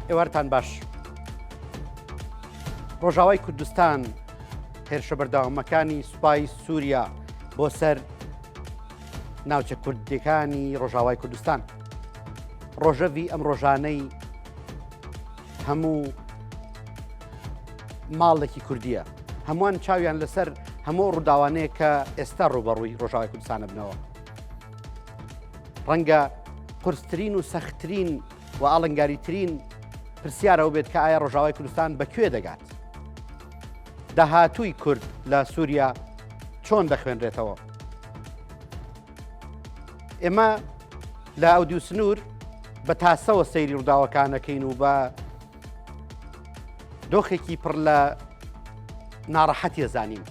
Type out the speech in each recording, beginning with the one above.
ئێوارتان باش. ڕۆژاوای کوردستان هێرشە بەردەوامەکانی سوپای سووریا بۆ سەر ناوچە کوردیەکانی ڕۆژاوای کوردستان ڕۆژەڤی ئەم ڕۆژانەی هەموو ماڵێکی کوردیە هەمووان چاویان لەسەر هەموو ڕووداوانەیە کە ئێستا ڕوبەڕووی ڕۆژاوای کوردستانە بنەوە ڕەنگە قورسترین و سەختترین و ئاڵنگاریترین پرسیارەوە بێت کە ئایا ڕۆژاوای کوردستان بە کوێ دەگات داهاتووی کورد لە سووریا چۆن دەخوێنرێتەوە ئێمە لە ئەودیو سنوور بە تاسەوە سەیری ڕووداوەکانەکەین و بە دۆخێکی پڕ لە ناڕەحەتیە زانین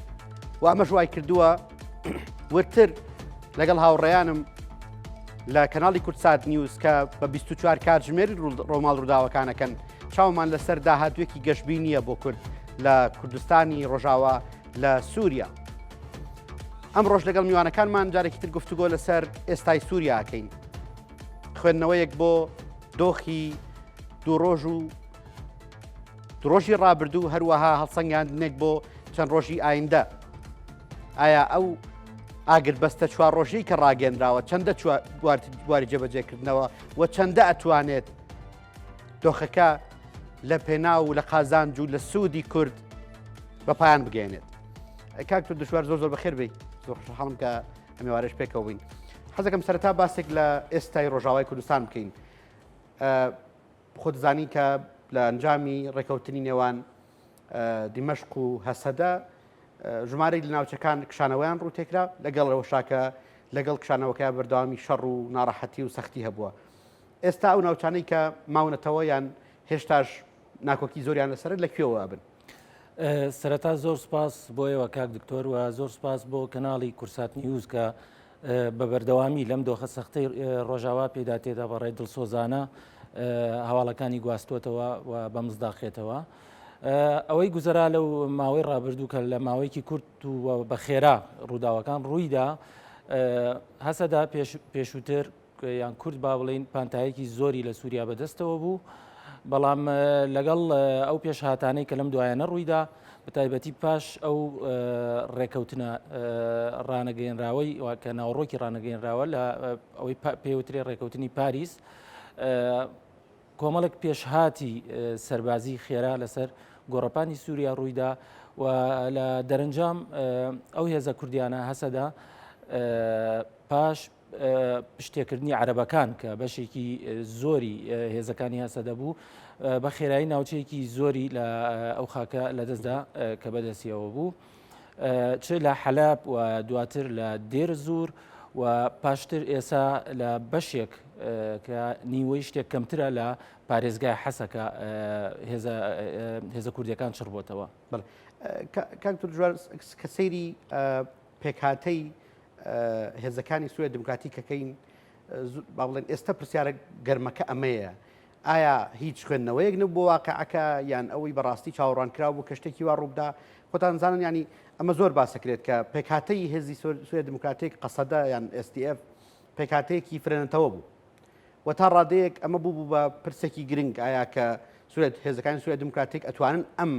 و ئەمەش وای کردووە وردتر لەگەڵ هاوڕێیانم لە کەناڵی کوردسات نیوز کە بە 24 کاتژمێری ڕۆماڵ ڕووداوەکانەکەن چاومان لەسەر داهاتوێکی گەشببینیە بۆ کورد لە کوردستانی ڕۆژاوا لە سووریا. ئەم ڕۆژ لەگەڵ میوانەکانمان جارێکی تر گفتوگۆ لەسەر ئێستای سووریاکەین. خوێندنەوەیەک بۆ دۆخی دوو ڕۆژ و ڕۆژی ڕابردوو هەروەها هەڵسەنگاندنێک بۆ چەند ڕۆژی ئایندە ئایا ئەو ئاگربەستە چوار ڕۆژەی کە ڕاگەنراوە چەندە بواری جێبەجێکردنەوە و چەندە ئەتوانێت دۆخەکە لە پێناو و لە قازانج و لە سوودی کورد بە پایان بگەێنێت کاک تۆ دشوار زۆر زۆر بەخێر بی زۆر خۆشحاڵم کە ئەمێوارەش پێکەوە بووین حەزەکەم سەرەتا باسێک لە ئێستای ڕۆژاوای کوردستان بکەین خۆت زانی کە لە ئەنجامی ڕێکەوتنی نێوان دیمەشق و هەسەدە ژمارەی لە ناوچەکان کشانەوەیان ڕووتێکرا لەگەڵ ئەوەشاکە لەگەڵ کشانەوەکە بەردەوامی شەڕ و ناڕەحەتی و سەختی هەبووە ئێستا ئەو ناوچانەی کە ماونەتەوە یان هێشتاش ناکۆکی زۆریان لەسەر لە کوێوە بن؟ سەرەتا زۆر سپاس بۆ ئێوە کاک دکتۆر و زۆر سپاس بۆ کەناڵی کورسات نیوز کە بە بەردەوامی لەم دۆخە سەختەی ڕۆژاوا پێدا تێدەپەڕێت دڵسۆزانە هەواڵەکانی گواستوەتەوە و بە مزداقێتەوە. ئەوەی گوزەرا لەو ماوەی ڕابردوو کە لە ماوەیەکی کورت و بە خێرا ڕووداوەکان ڕوویدا هەسەدا پێشووتر یان کورد با بڵێین پانتایەکی زۆری لە سووریا بەدەستەوە بوو، بەڵام لەگەڵ ئەو پێشهاتانەی کە لەم دوایانە ڕوویدا، بەتایبەتی پاش ئەو ڕێکەوتنە ڕانەگەیەنراوەی کە ناوەڕۆکی ڕانەگەیەنراوە لە ئەوەی پێوترێ ڕێکەوتنی پاریس، کۆمەڵێک پێشهاتی سەربازی خێرا لەسەر گۆڕەپانی سووریا ڕوویدا و لە دەرەنجام ئەو هێزە کوردیانە هەسەدە پاش پشتێکردنی عەرەبەکان کە بەشێکی زۆری هێزەکانی هەسەدە بوو بە خێرایی ناوچەیەکی زۆری لە ئەو خاکە لەدەستدا کە بەدەستیەوە بوو چ لە حەلاب و دواتر لە دێر زور و پاشتر ئێسا لە بەشێک کە نیوەی شتێک کەمترە لە پارێزگای حەسەکە هێزە کوردیەکان چڕبووتەوە. کاک دژوار کە سەیری پێکهاتەی هێزەکانی سووریا دیموکراتیکەکەین با بڵێن ئێستا پرسیارە گەرمەکە ئەمەیە ئایا هیچ خوێندنەوەیەک نەبوو بۆ واقعەکە یان ئەوەی بەڕاستی چاوەڕوانکراو بوو کە شتێکی وا ڕووبدا خۆتان زانن ینی ئەمە زۆر باسەکرێت کە پێکهاتەی هێزی سووریا دیموکراتیک قەسەدە یان SDF پێکهاتەیەکی فرەنەتەوە بوو و تا ڕادەیەک ئەمە بوو بوو بە پرسێکی گرنگ ئایا کە سووریا هێزەکانی سووریا دیموکراتیک ئەتوانن ئەم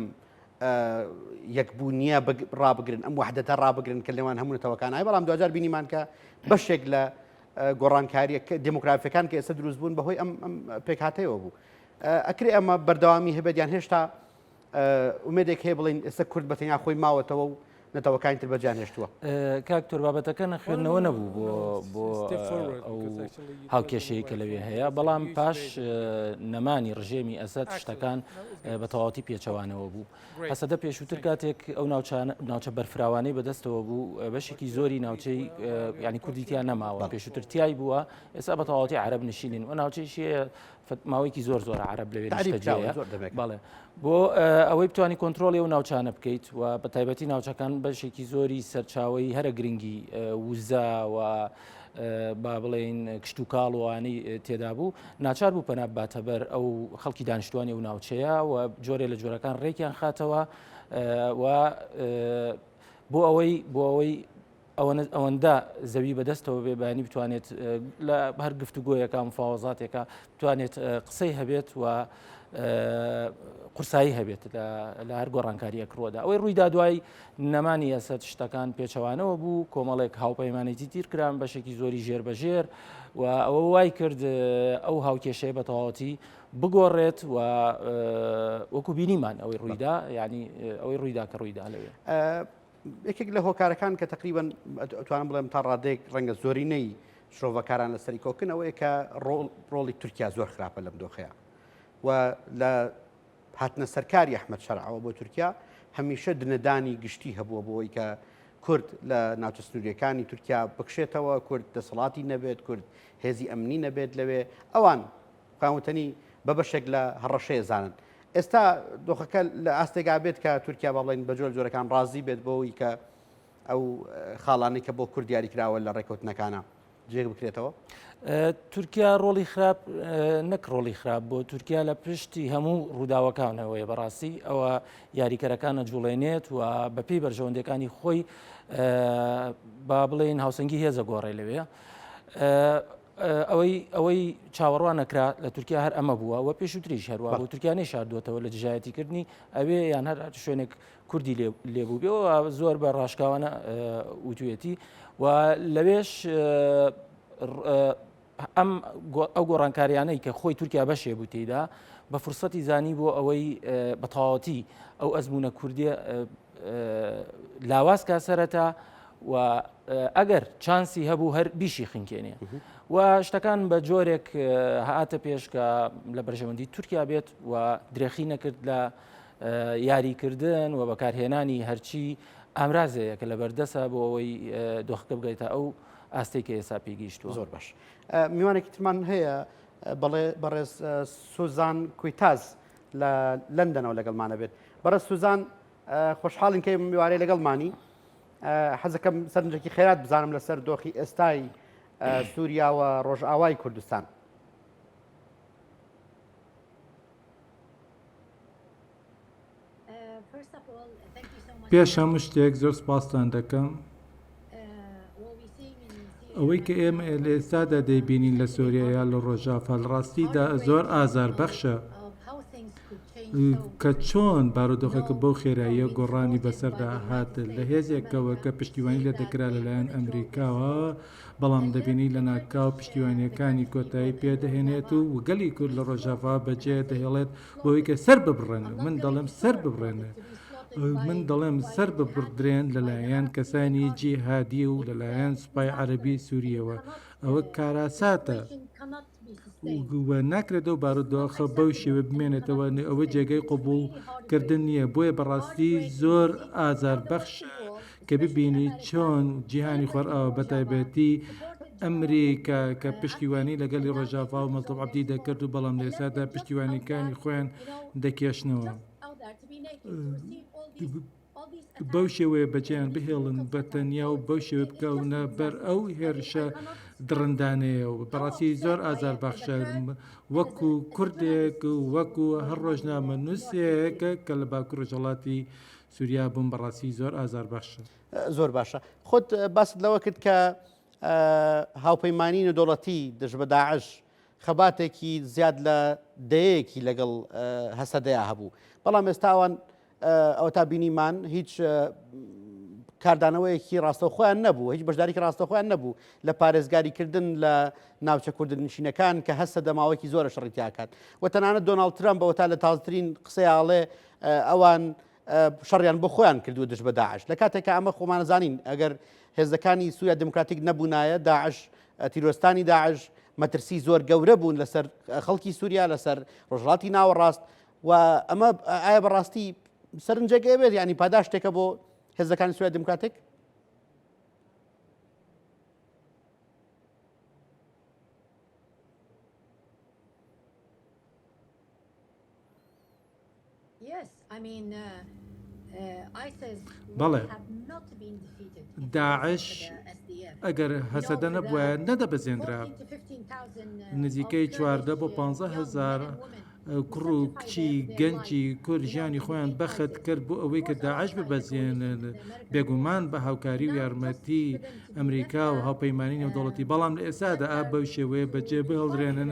یەکبوونیە ڕابگرن ئەم وحدەتە ڕابگرن کە لێوان هەموو نەتەوەکان ئای بەڵام دوجار بینیمان کە بەشێک لە گۆڕانکاریە دموکرافەکان کە ئێستا دروست بوون بەهۆی ئەم پێکهاتەیەوە بوو ئەکرێ ئەمە بەردەوامی هەبێت یان هێشتا ئومێدێک هەیە بڵین ئێستا کورد بە تەنیا خۆی ماوەتەوە و نەتەوەکانی تر بەجیان هێشتووە. کاک تۆر بابەتەکە نەخوێندنەوە نەبوو بۆ بۆ ئەو هاوکێشەیە کە لەوێ هەیە بەڵام پاش نەمانی ڕژێمی ئەسەد شتەکان بە تەواوەتی پێچەوانەوە بوو هەسەدە پێشووتر کاتێک ئەو ناوچە بەرفراوانەی بەدەستەوە بوو بەشێکی زۆری ناوچەی ینی کوردی تیا نەماوە پێشووتر تای بووە ئێستا بە تەواوەتی عەرەب نشینین و ناوچەیشی ماوەیەکی زۆر زۆر عەرەب لەوێ نیشتەجێیە بەڵێ بۆ ئەوەی بتانی کۆنترۆڵی ئەو ناوچانە بکەیت و بە تایبەتی ناوچەکان بەشێکی زۆری سەرچاوی هەرە گرنگی وزە و با بڵێین کشتتوکاڵ وانی تێدا بوو ناچار بوو پەنا باتە بەر ئەو خەڵکی دانیشتوانی ئەو ناوچەیە و جۆرێ لە جۆرەکان ڕێکیان خاتەوە و بۆ ئەوەی بۆ ئەوەی ئەوەندە زەوی بەدەستەوە بێ بەیانی بتوانێت لە هەر گفتوگۆیەکە مفاوەزاتێکە بتوانێت قسەی هەبێت و قورسایی هەبێت لە هەر گۆڕانکاریەک ڕوودا ئەوەی ڕوویدا دوای نەمانی ئەسەد شتەکان پێچەوانەوە بوو کۆمەڵێک هاوپەیمانێتی تیر کران بەشێکی زۆری ژێر بەژێر و ئەوە وای کرد ئەو هاوکێشەیە بە تەواوەتی بگۆڕێت و وەکو بینیمان ئەوەی ڕوویدا ینی ئەوەی ڕوویدا کە ڕوویدا لەوێ. یەکێک لە هۆکارەکان کە تقریبان توانم بڵێم تا ڕادێک ڕەنگە زۆرینەی شرۆڤەکاران لەسەری کۆکن ئەوەیە کە ڕۆڵی تورکیا زۆر خراپە لەم دۆخەیە و لە هاتنە سەرکاری ئەحمەد شەرعەوە بۆ تورکیا هەمیشە دنەدانی گشتی هەبووە بۆی کە کورد لە ناوچە سنووریەکانی تورکیا بکشێتەوە کورد دەسەڵاتی نەبێت کورد هێزی ئەمنی نەبێت لەوێ ئەوان خۆیان وتەنی بە بەشێک لە هەڕەشەیە زانن ئێستا دۆخەکە لە ئاستێکا بێت کە تورکیا با بڵێن بە جۆر جۆرەکان ڕازی بێت بۆی کە ئەو خاڵانەی کە بۆ کورد دیاریکراوە لە ڕێککەوتنەکانە جێگ بکرێتەوە؟ تورکیا ڕۆڵی خراپ نەک ڕۆڵی خراپ بۆ تورکیا لە پشتی هەموو ڕووداوەکانەوەیە بەڕاستی ئەوە یاریکەرەکانە جوڵێنێت و بەپی بەرژەوەندەکانی خۆی با بڵێن هاوسەنگی هێزە گۆڕێ لەوێ. ئەوەی ئەوەی چاوەڕوان نەکرا لە تورکیا هەر ئەمە بووە و پێشووتریش هەروە بۆ تورکیا نەیشاردووەتەوە لە دژایەتیکردنی ئەوێ یان هەر شوێنێک کوردی لێبوو بێ و زۆر بە ڕاشکاوانە وتوێتی و لەوێش ئەم ئەو گۆڕانکاریانەی کە خۆی تورکیا بەشێ بوو تێیدا بە فرسەتی زانی بۆ ئەوەی بە تەواوەتی ئەو ئەزمونە کوردیە لاواز کا سەرەتا و ئەگەر چانسی هەبوو هەر بیشی خنکێنێ و شتەکان بە جۆرێک هاتە پێش کە لە بەرژەوەندی تورکیا بێت و درێخی نەکرد لە یاریکردن و بەکارهێنانی هەرچی ئامرازەیە کە لە بەردەسە بۆ ئەوەی دۆخەکە بگەیتە ئەو ئاستێک کە ئێستا پێگەیشتووە زۆر باش میوانێکی ترمان هەیە بەڵێ بەڕێز سوزان کویتاز لە لەندەنەوە لەگەڵمانە بێت بەڕێز سوزان خۆشحاڵین کە میوارەی لەگەڵمانی حەزەکەم سەرنجێکی خێرات بزانم لەسەر دۆخی ئێستای سووریا و ڕۆژئاوای کوردستان. پێش هەموو شتێک زۆر سپاستان دەکەم. ئەوەی کە ئێمە لە ئێستادا دەیبینین لە سۆریا یا لە ڕۆژاڤا لە ڕاستیدا زۆر ئازاربەخشە کە چۆن بارودۆخەکە بەو خێراییە گۆڕانی بەسەردا هات لە هێزێکەوە کە پشتیوانی لێ دەکرا لەلایەن ئەمریکاوە بەڵام دەبینی لەناکاو پشتیوانیەکانی کۆتایی پێدەهێنێت و گەلی کورد لە ڕۆژاڤا بەجێ دەهێڵێت بۆی کە سەر ببڕن من دەڵێم سەر ببڕێن من دەڵێم سەر ببڕدرێن لەلایەن کەسانی جیهادی و لەلایەن سوپای عەربی سووریەوە ئەوە کاراساتە و ناکرێت ئەو بارودۆخە بەو شێوە بمێنێتەوە ئەوە جێگەی قبوڵ کردن نییە بۆیە بەڕاستی زۆر ئازار بەخش کە ببینی چۆن جیهانی خۆرئاوا بەتایبەتی ئەمریکا کە پشتیوانی لە گەلی ڕۆژاڤا و مەزڵوم عەبدی دەکرد و بەڵام لە ئێستادا پشتیوانیەکانی خۆیان دەکێشنەوە. بەو شێوەیە بەجێیان بهێڵن بە تەنیا و بەو شێوە بکەونە بەر ئەو هێرشە دڕندانەیە و بەڕاستی زۆر ئازار بەخشە وەکو کوردێک و وەکو هەر ڕۆژنامە نووسێک کە لە باکوور ڕۆژهەڵاتی سووریا بووم بەڕاستی زۆر ئازار بەخشە. زۆر باشە خۆت باست لەوە کرد کە هاوپەیمانی نێودەوڵەتی دژ بە داعش خەباتێکی زیاد لە دەیەیەکی لەگەڵ هەسەدەیا هەبوو بەڵام ئێستا ئەوان ئەوە تا بینیمان هیچ کاردانەوەیەکی ڕاستەوخۆیان نەبوو هیچ بەشداریکی ڕاستەخۆیان نەبوو لە پارێزگاریکردن لە ناوچە کوردنشینەکان کە هەسەدە ماوەیەکی زۆرە شەڕی تیاکات و تەنانەت دۆناڵد ترەمپ ئەوە تا لە تازترین قسەیاڵێ ئەوان شەڕیان بۆ خۆیان کردووە دژ بە داعش لە کاتێکا ئەمە خۆمانەزانین ئەگەر هێزەکانی سووریا دموکراتیک نەبوونایە داعش تیرۆستانی داعش مەترسی زۆر گەورە بوون لەسەر خەڵکی سووریا لەسەر ڕۆژهەڵاتی ناوەڕاست و ئەمە ئایا بەڕاستی سەرنجێک ئەبێت ینی پاداشتێکە بۆ هێزەکانی سووریا دموکراتیک بەڵێ داعش ئەگەر هەسەدە نەبوایە نەدەبەزێنرا نزیکەی 14 بۆ 15 هزار. کوڕ و کچی گەنجی کورد ژیانی خۆیان بەخت کرد بۆ ئەوەی کە داعش ببەزێنن، بێگومان بە هاوکاری و یارمەتی ئەمریکا و هاوپەیمانی نێودەوڵەتی، بەڵام لە ئێستادا ئا بەو شێوەیە بەجێ بهێڵدرێنن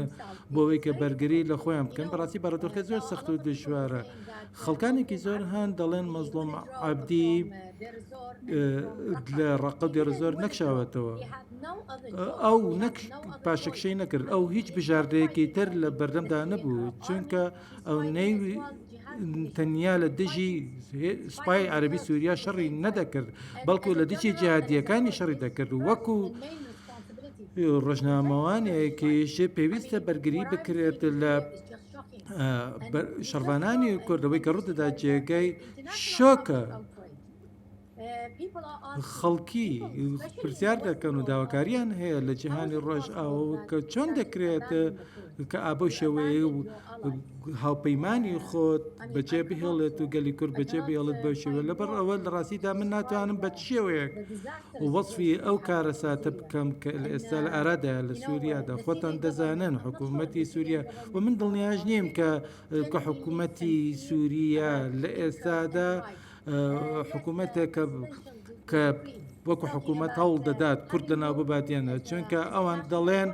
بۆ ئەوەی کە بەرگری لە خۆیان بکەن، بەڕاستی بارودۆخەکە زۆر سەخت و دژوارە. خەڵکانێکی زۆر هەن دەڵێن مەزڵوم عەبدی لە ڕەقە و دێرەزۆر نەکشاوەتەوە. ئەو نەک پاشەکشەی نەکرد، ئەو هیچ بژاردەیەکی تر لە بەردەمدا نەبوو، چونکە ئەو نەی تەنیا لە دژی سوپای عەرەبی سووریا شەڕی نەدەکرد، بەڵکو لە دژی جیهادییەکانی شەڕی دەکرد وەکو ڕۆژنامەوانێکیش پێویستە بەرگری بکرێت لە شەڕڤانانی کورد ئەوەی کە ڕوودەدات جێگەی شۆکە. خەڵکی پرسیار دەکەن و داواکاریان هەیە لە جیهانی ڕۆژئاوە کە چۆن دەکرێت کە ئابەو شێوەیە و هاوپەیمانی خۆت بەجێ بهێڵێت و گەلی کورد بەجێ بهێڵێت بەو شێوە لەبەر ئەوە لە ڕاستیدا من ناتوانم بە چ شێوەیەک وەسفی ئەو کارەساتە بکەم کە لە ئێستا لە ئارادایە لە سووریادا خۆتان دەزانن حکوومەتی سووریا و من دڵنیاش نیم کە کە حکوومەتی سووریا لە ئێستادا حکوومەتێک کە کە وەکو حکوومەت هەوڵ دەدات کورد لەناو ببات یان نا چونکە ئەوان دەڵێن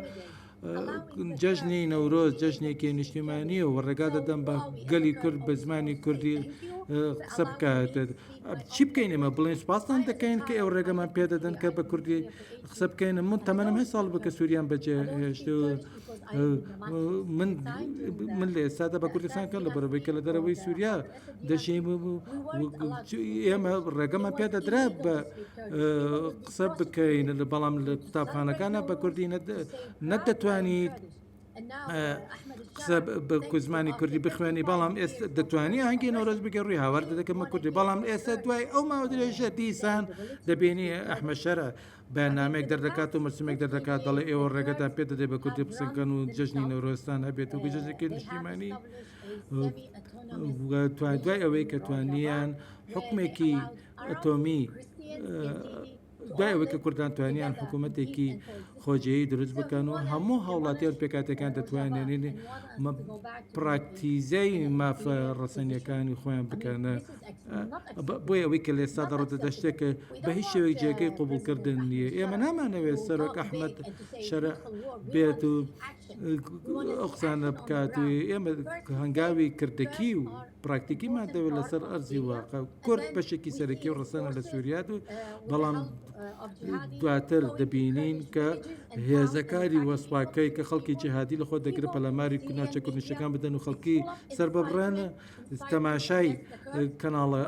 جەژنی نەورۆز جەژنێکی نیشتیمانیە و ڕێگا دەدەم بە گەلی کورد بە زمانی کوردی قسە بکات چی بکەین ئێمە بڵێن سوپاستان دەکەین کە ئێوە ڕێگەمان پێ دەدەن کە بە کوردی قسە بکەین من تەمەنم هەشت ساڵ بکە سووریان بەجێ هێشت من من لە ئێستادا بە کوردستان کە لە بەرەوەی کە لە دەرەوەی سووریا دەژیم ئێمە ڕێگەمان پێ دەدرا بە قسە بکەین لە بەڵام لە قوتابخانەکانە بە کوردی نەدەتوانیت قسە بە زمانی کوردی بخوێنی بەڵام ئێستا دەتوانی ئاهەنگی نەورۆز بگەڕی هاوار دەکەمە کوردی بەڵام ئێستا دوای ئەو ماوە درێژە دیسان دەبینی ئەحمە شەرع بەیاننامەیەک دەردەکات و مەرسومێک دەردەکات دەڵێ ئێوە ڕێگەتان پێ دەدەێت بە کوردی قسە بکەن و جەژنی نەورۆزتان هەبێت و جەژنێکی نیشتیمانی دوای ئەوەی کە توانیان حکومێکی ئەتۆمی دوای ئەوەی کە کوردان توانیان حکوومەتێکی خۆجێی دروست بکەن و هەموو هاوڵاتیان پێکاتەکان دەتوانێنین پراکتیزەی مافە ڕەسەنیەکانی خۆیان بکەنە بۆی ئەوەی کە لە ئێستا دەڕۆتە دەشتێک کە بە هیچ شێوەیەک جێگەی قوبڵکردن نییە ئێمە نامانەوێت سەرۆک ئەحمەد شەرع بێت و ئەو قسانە بکات و ئێمە هەنگاوی کردەکی و پراکتیکیمان دەوێت لەسەر ئەرزی واقع کورد بەشێکی سەرەکی و ڕەسەنە لە سووریات و بەڵام دواتر دەبینین کە هێزەکاری وەسواکەی کە خەڵکی جیهادی لە خۆ دەگرن پەلاماری ناوچە کوردنشەکان بدەن و خەڵکی سەر ببڕێن تەماشای کەناڵە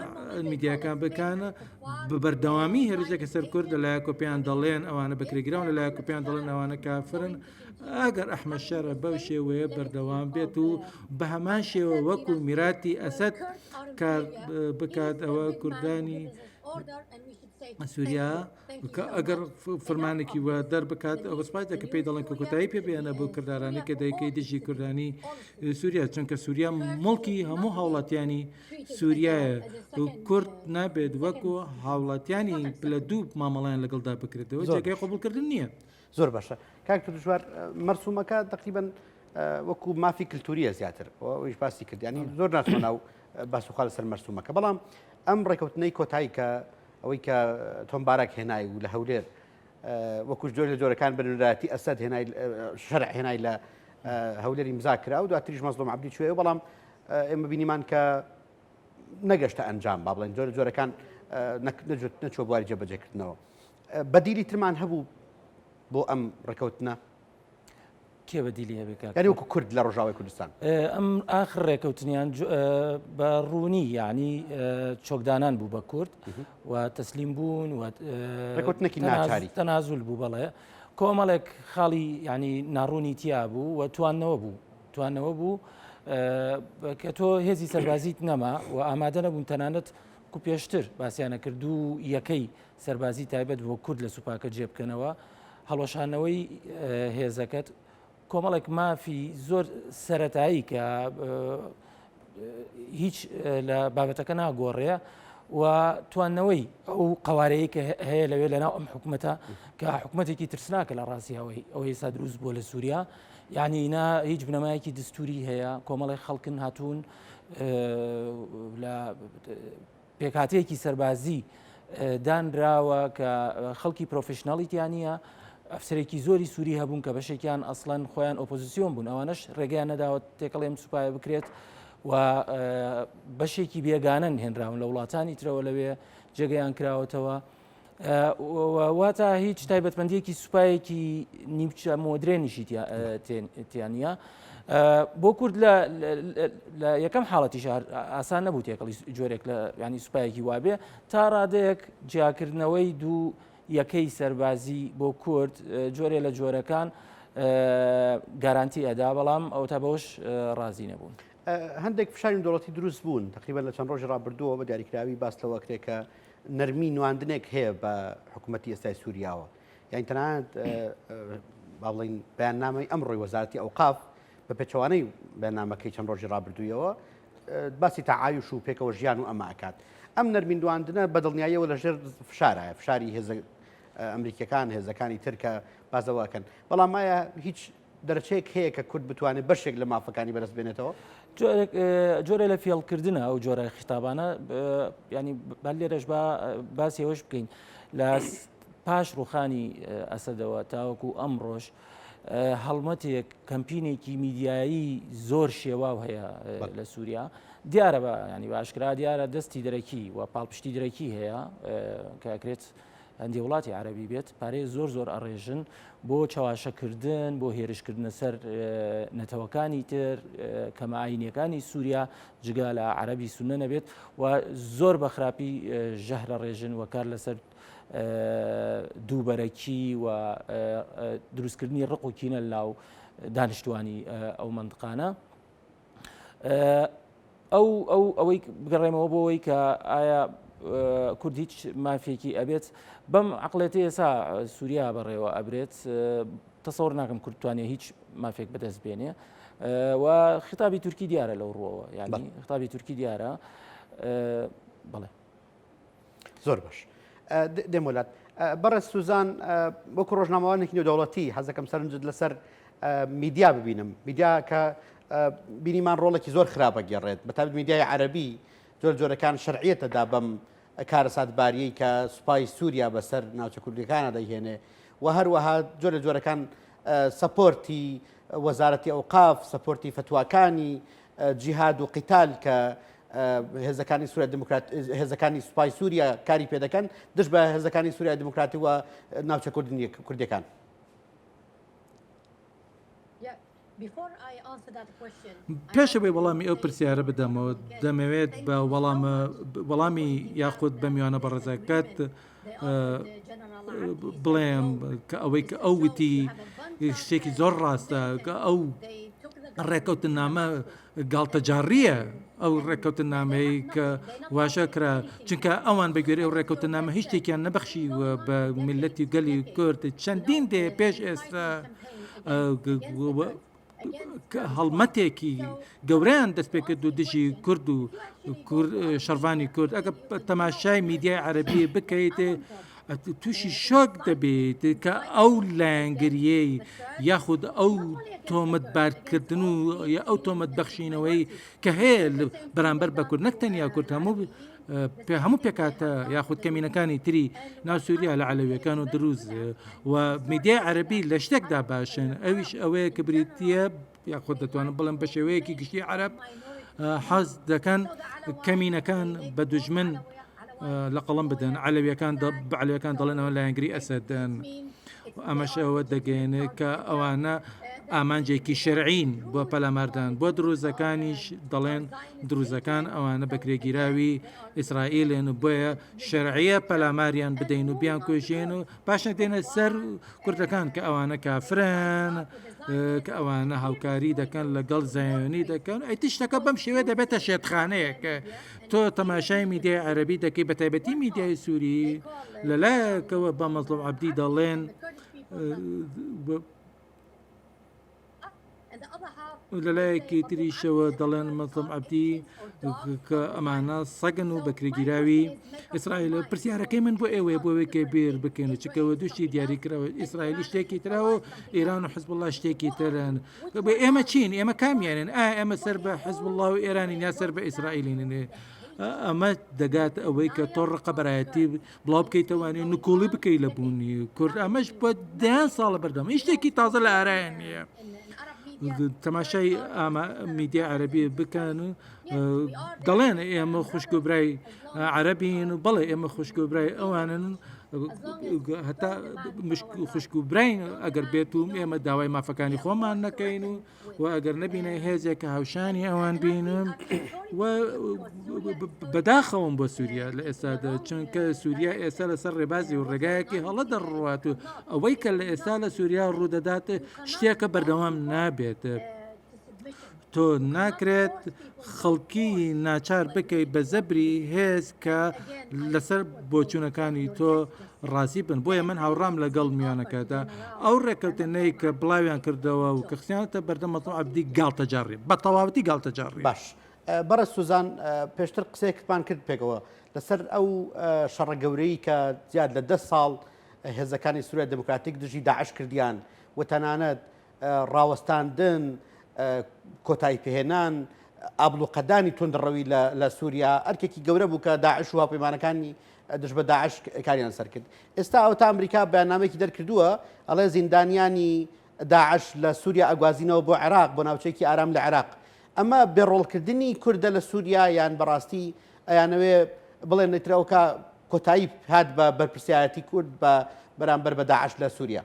میدیاکان بکانە بە بەردەوامی هێرشێکە سەر کورد لە لایەک و پێیان دەڵێن ئەوانە بەکرێگراون لە لایەک و پێیان دەڵێن ئەوانە کافرن ئەگەر ئەحمەد شەرع بەو شێوەیە بەردەوام بێت و بە هەمان شێوە وەکو میراتی ئەسەد کار بکات ئەوە کوردانی سووریا کە ئەگەر فرمانێکی وە دەربکات ئەوە سوپای دەکە پێی دەڵێن کە کۆتایی پێ بێنە بۆ کردارانی کە دەیکەی دژی کوردانی سووریا چونکە سووریا مڵکی هەموو هاوڵاتیانی سووریایە و کورد نابێت وەکو هاوڵاتیانی پلە دوو مامەڵیان لەگەڵدا بکرێتەوە جێگەی قبوڵکردن نییە. زۆر باشە کاک دژوار مەرسومەکە تقریبا وەکو مافی کللتوریە زیاتر ئەویش باسی کرد ینی زۆر ناچمە ناو باس و خوا لەسەر مەرسومەکە بەڵام ئەم ڕێکەوتنەی کۆتایی کە ئەوەی کە تۆم باراک هێنای و لە هەولێر وەکوش جۆر لە جۆرەکان بەنوێنەرایەتی ئەسەد هێنای شەرع هێنای لە هەولێری مزا کرا و دواتریش مەزڵوم عەبدی چوێ بەڵام ئێمە بینیمان کە نەگەشتە ئەنجام با بڵێن جۆرە جۆرەکان نەچوە بواری جێبەجێکردنەوە بەدیلی ترمان هەبوو بۆ ئەم ڕێکەوتنە کێ بەدیلی هەبێ کاک؟ یانی وەکو کورد لە ڕۆژاوای کوردستان. ئەم ئاخر ڕێکەوتنیان بە ڕوونی یعنی چۆکدانان بوو بە کورد و تەسلیم بوون و ڕێکەوتنێکی ناچاری تەنازول بوو بەڵێ کۆمەڵێک خاڵی ینی ناڕوونی تیا بوو و توانەوە بوو توانەوە بوو کە تۆ هێزی سەربازیت نەما و ئامادە نەبوون تەنانەت کو پێشتر باسییانە کرد و یەکەی سەربازی تایبەت بۆ کورد لە سوپاکە جێ بکەنەوە، هەڵوەشانەوەی هێزەکەت، کۆمەڵێک مافی زۆر سەتایی کە هیچ لە بابەتەکە ناگۆڕێ و توانەوەی ئەو قوارەیە کە هەیە لەوێ لەناو ئەم حکوومەتە کە حکوومەتێکی ترسناکە لە ڕاستی ئەوەی ئەوەی ئێستا دروست بووە لە سووریا. یعنی نا هیچ بنەمایەکی دستوری هەیە کۆمەڵی خەڵکن هاتوون لە پێکهاتەیەکی سەربازی دانراوە کە خەڵکی پرۆفشناڵی تیا نییە ئەفسەرێکی زۆری سووری هەبوون کە بەشێکیان ئەسڵەن خۆیان ئۆپۆزیسیۆن بوون ئەوانش ڕێگەیان نەداوە تێکەڵێم سوپایە بکرێت و بەشێکی بێگانن هێنراون لە وڵاتانی ترەوە لەوێ جێگەیان کراوەتەوە. واتە هیچ تایبەتمەندیەکی سوپایەکی نیمچە مۆدرێنیشی تیا نییە. بۆ کورد لە یەکەم حاڵەتی شار ئاسان نەبوو تێکەڵی جۆرێک لە ینی سوپایەکی وابێ تا ڕادەیەک جیاکردنەوەی دوو یەکەی سەربازی بۆ کورد جۆرێ لە جۆرەکان گارانتی ئەدا بەڵام ئەو تا بەوەش ڕازی نەبوون. هەندێک فشاری دەوڵەتی دروست بوون تقریبا لە چەند ڕۆژی ڕابردووە بە دیاریکراوی باس لەوە کرێ کە نەرمی نواندنێک هەیە بە حکوومەتی ئێستای سووریاوە یان تەنانەت با بڵین بەیاننامەی ئەمڕۆی وەزارەتی ئەوقاف بە پێچەوانەی بەیاننامەکەی چەند ڕۆژی ڕابردوویەوە باسی تەعایش و پێکەوە ژیان و ئەمە ئەکات ئەم نەرمی نواندنە بە دڵنیاییەوە لەژێر فشارایە فشاری هێزە ئەمریکیەکان هێزەکانی تر کە بازەوە ئەکەن بەڵام ئایا هیچ دەرچەیەک هەیە کە کورد بتوانێت بەشێک لە مافەکانی بەدەست بێنێتەوە؟ جۆرێ لە فێڵکردنە ئەو جۆرە خیتابانە ینی بە لێرەش با باسی ئەوەش بکەین لە پاش ڕوخانی ئەسەدەوە تاوەکو ئەمڕۆژ هەڵمەتێک کەمپینێکی میدیایی زۆر شێواو هەیە لە سووریا دیارە بە ینی باشکرا دیارە دەستی دەرەکی و پاڵپشتی دەرەکی هەیە کە ئەکرێت هەندێ وڵاتی عەرەبی بێت پارەی زۆر زۆر ئەڕێژن بۆ چەواشەکردن بۆ هێرشکردنە سەر نەتەوەکانی تر کەمە ئاینیەکانی سووریا جگا لە عەرەبی سونە نەبێت و زۆر بە خراپی ژەهرە ڕێژن و کار لەسەر دووبەرەکی و دروستکردنی ڕق و کینە لاو دانیشتوانی ئەو مەندقانە. ئەو ئەو ئەوەی بگەڕێمەوە بۆ ئەوەی کە ئایا کورد هیچ مافێکی ئەبێت بەم عقلێتی ئێسا سووریا بەڕێوە ئەبرێت تەسەور ناکەم کورد توانێت هیچ مافێک بەدەست بێنێ و خیتابی تورکی دیارە لەو ڕووەوە یعنی خیتابی تورکی دیارە بەڵێ زۆر باش دێمۆلات بەڕێز سوزان وەکو ڕۆژنامەوانێکی نێودەوڵەتی حەزەکەم سەرنجت لەسەر میدیا ببینم میدیا کە بینیمان ڕۆڵێکی زۆر خراپە گێڕێت بەتابەت میدیای عەربی زۆر جۆرەکان شەرعیەتەدا بەم کارەساتباریەی کە سوپای سووریا بەسەر ناوچە کوردەکانە دەیهێنێ و هەروەها جۆرە جۆرەکان support ی وەزارەتی ئەوقاف support ی فتواکانی جیهاد و قیتال کە هێزەکانی سووریا دیموکرات هێزەکانی سوپای سووریا کاری پێ دەکەن دژ بە هێزەکانی سووریا دیموکراتی و ناوچە کوردیەکان. پێش ئەوەی وەڵامی ئەو پرسیارە بدەمەوە دەمەوێت بە وەڵام وەڵامی یاخود بە میوانە بەڕێزەکەت بڵێم کە ئەوەی کە ئەو وتی شتێکی زۆر ڕاستە کە ئەو ڕێکەوتنامە گاڵتەجاڕییە ئەو ڕێککەوتننامەی کە واژە کرا چونکە ئەوان بە گوێرەی ئەو ڕێککەوتننامە هیچ شتێکیان نەبەخشی بە میللەتی گەلی کورد چەندین دێ پێش ئێستا هەڵمەتێکی گەورەیان دەست پێ کرد و دژی کورد و شەڕڤانی کورد ئەگە تەماشای میدیای عەربی بکەیت تووشی شۆک دەبیت کە ئەو لایەنگریەی یاخود ئەو تۆمەتبارکردن و یا ئەو تۆمەت بەخشینەوەی کە هەیە بەرامبەر بە کورد نەک تەنیا کورد هەموو هەموو پێکاتە یاخود کەمینەکانی تری ناو سووریا لە عەلەویەکان و دروز و میدیای عەربی لە شتێکدا باشن ئەویش ئەوەیە کە بریتە یاخود دەتوانم بڵێم بە شێوەیەکی گشتی عەرەب حەز دەکەن کەمینەکان بە دوژمن لە قەڵم بدەن عەلەویەکان عەلەویەکان دەڵێنەوە لایەنگری ئەسەدن ئەمەش ئەوە دەگەێنێت کە ئەوانە ئامانجێکی شەرعین بۆ پەلاماردان بۆ دروزەکانیش دەڵێن دروزەکان ئەوانە بەکرێگیراوی ئیسرائیلن بۆیە شەرعیە پەلاماریان بدەین و بیان کوژێن و پاشە دێنە سەر کوردەکان کە ئەوانە کافرن کە ئەوانە هاوکاری دەکەن لەگەڵ زایۆنی دەکەن ئەی شتەکە بەم شێوە دەبێتە شێتخانەیەک تۆ تەماشای میدیای عەربی دەکەی بە تایبەتی میدیای سووری لەلایەکەوە بە مەزڵوم عەبدی دەڵێن. لەلایەکی تریشەوە دەڵێن مەزڵوم عەبدی کە ئەمانە سەگن و بەکرێگیراوی ئیسرائیل. پرسیارەکەی من بۆ ئێوەیە بۆ ئەوەی کە بیر بکەین و چکەوە دووشتی دیاری کراوە ئیسرائیلی شتێکی ترەوە و ئێران و حزبوڵڵا شتێکی ترن. ئێمە چین؟ ئێمە کامیانن؟ ئایا ئێمە سەر بە حزبوڵڵا و ئێرانین یا سەر بە ئیسرائیلین؟ ئەمە دەگات ئەوەی کە تۆ ڕقەبەرایەتی بڵاو بکەیتەوانی نکۆڵی بکەیت لە بوونی کورد ئەمەش بە دەیان ساڵە بەردەم هیچ شتێکی تازە لە ئارایان نییە. تەماشای ئامە میدیا عەربی بکەن و دەڵێن ئێمە خوشک و برای عەربین و بەڵێ ئێمە خوشک و برای ئەوانن هەتا خوشک و براین ئەگەر بێت و ئێمە داوای مافەکانی خۆمان نەکەین و و ئەگەر نەبینە هێزێک کە هاوشانی ئەوان بینم و بەداخەوەم بۆ سووریا لە ئێستادا چونکە سووریا ئێستا لەسەر ڕێبازی و ڕێگایەکی هەڵە دەڕوات و ئەوەی کە لە ئێستا لە سووریا ڕوودەدات شتێکە بەردەوام نابێت. تۆ ناکرێت خەڵکی ناچار بکەیت بە زەبری هێز کە لەسەر بۆچوونەکانی تۆ ڕازی بن بۆیە من هاوڕام لەگەڵ میانەکەدا ئەو ڕێککەوتنەی کە بڵاویان کردەوە و کە خستیانەتە بەردەم مەزڵوم عەبدی گاڵتەجاڕی بە تەواوەتی گاڵتەجاڕی. باش بەڕێز سوزان پێشتر قسەیەکتمان کرد پێکەوە لەسەر ئەو شەڕە گەورەی کە زیاد لە دە ساڵ هێزەکانی سووریا دموکراتیک دژی داعش کردیان و تەنانەت ڕاوەستاندن، کۆتایی پێهێنان، ئابڵوقەدانی توندڕەوی لە سووریا ئەرکێکی گەورە بوو کە داعش و هاوپەیمانەکانی دژ بە داعش کاریان سەر کرد. ئێستا ئەوەتا ئەمریکا بەیاننامەیەکی دەرکردووە ئەڵێ زیندانیانی داعش لە سووریا ئەگوازینەوە بۆ عێراق بۆ ناوچەیەکی ئارام لە عێراق. ئەمە بێڕۆڵکردنی کوردە لە سووریا یان بەڕاستی ئەیانەوێ بڵێن ئیتر ئەوکا کۆتایی هات بە بەرپرسیارەتی کورد بە بەرامبەر بە داعش لە سووریا؟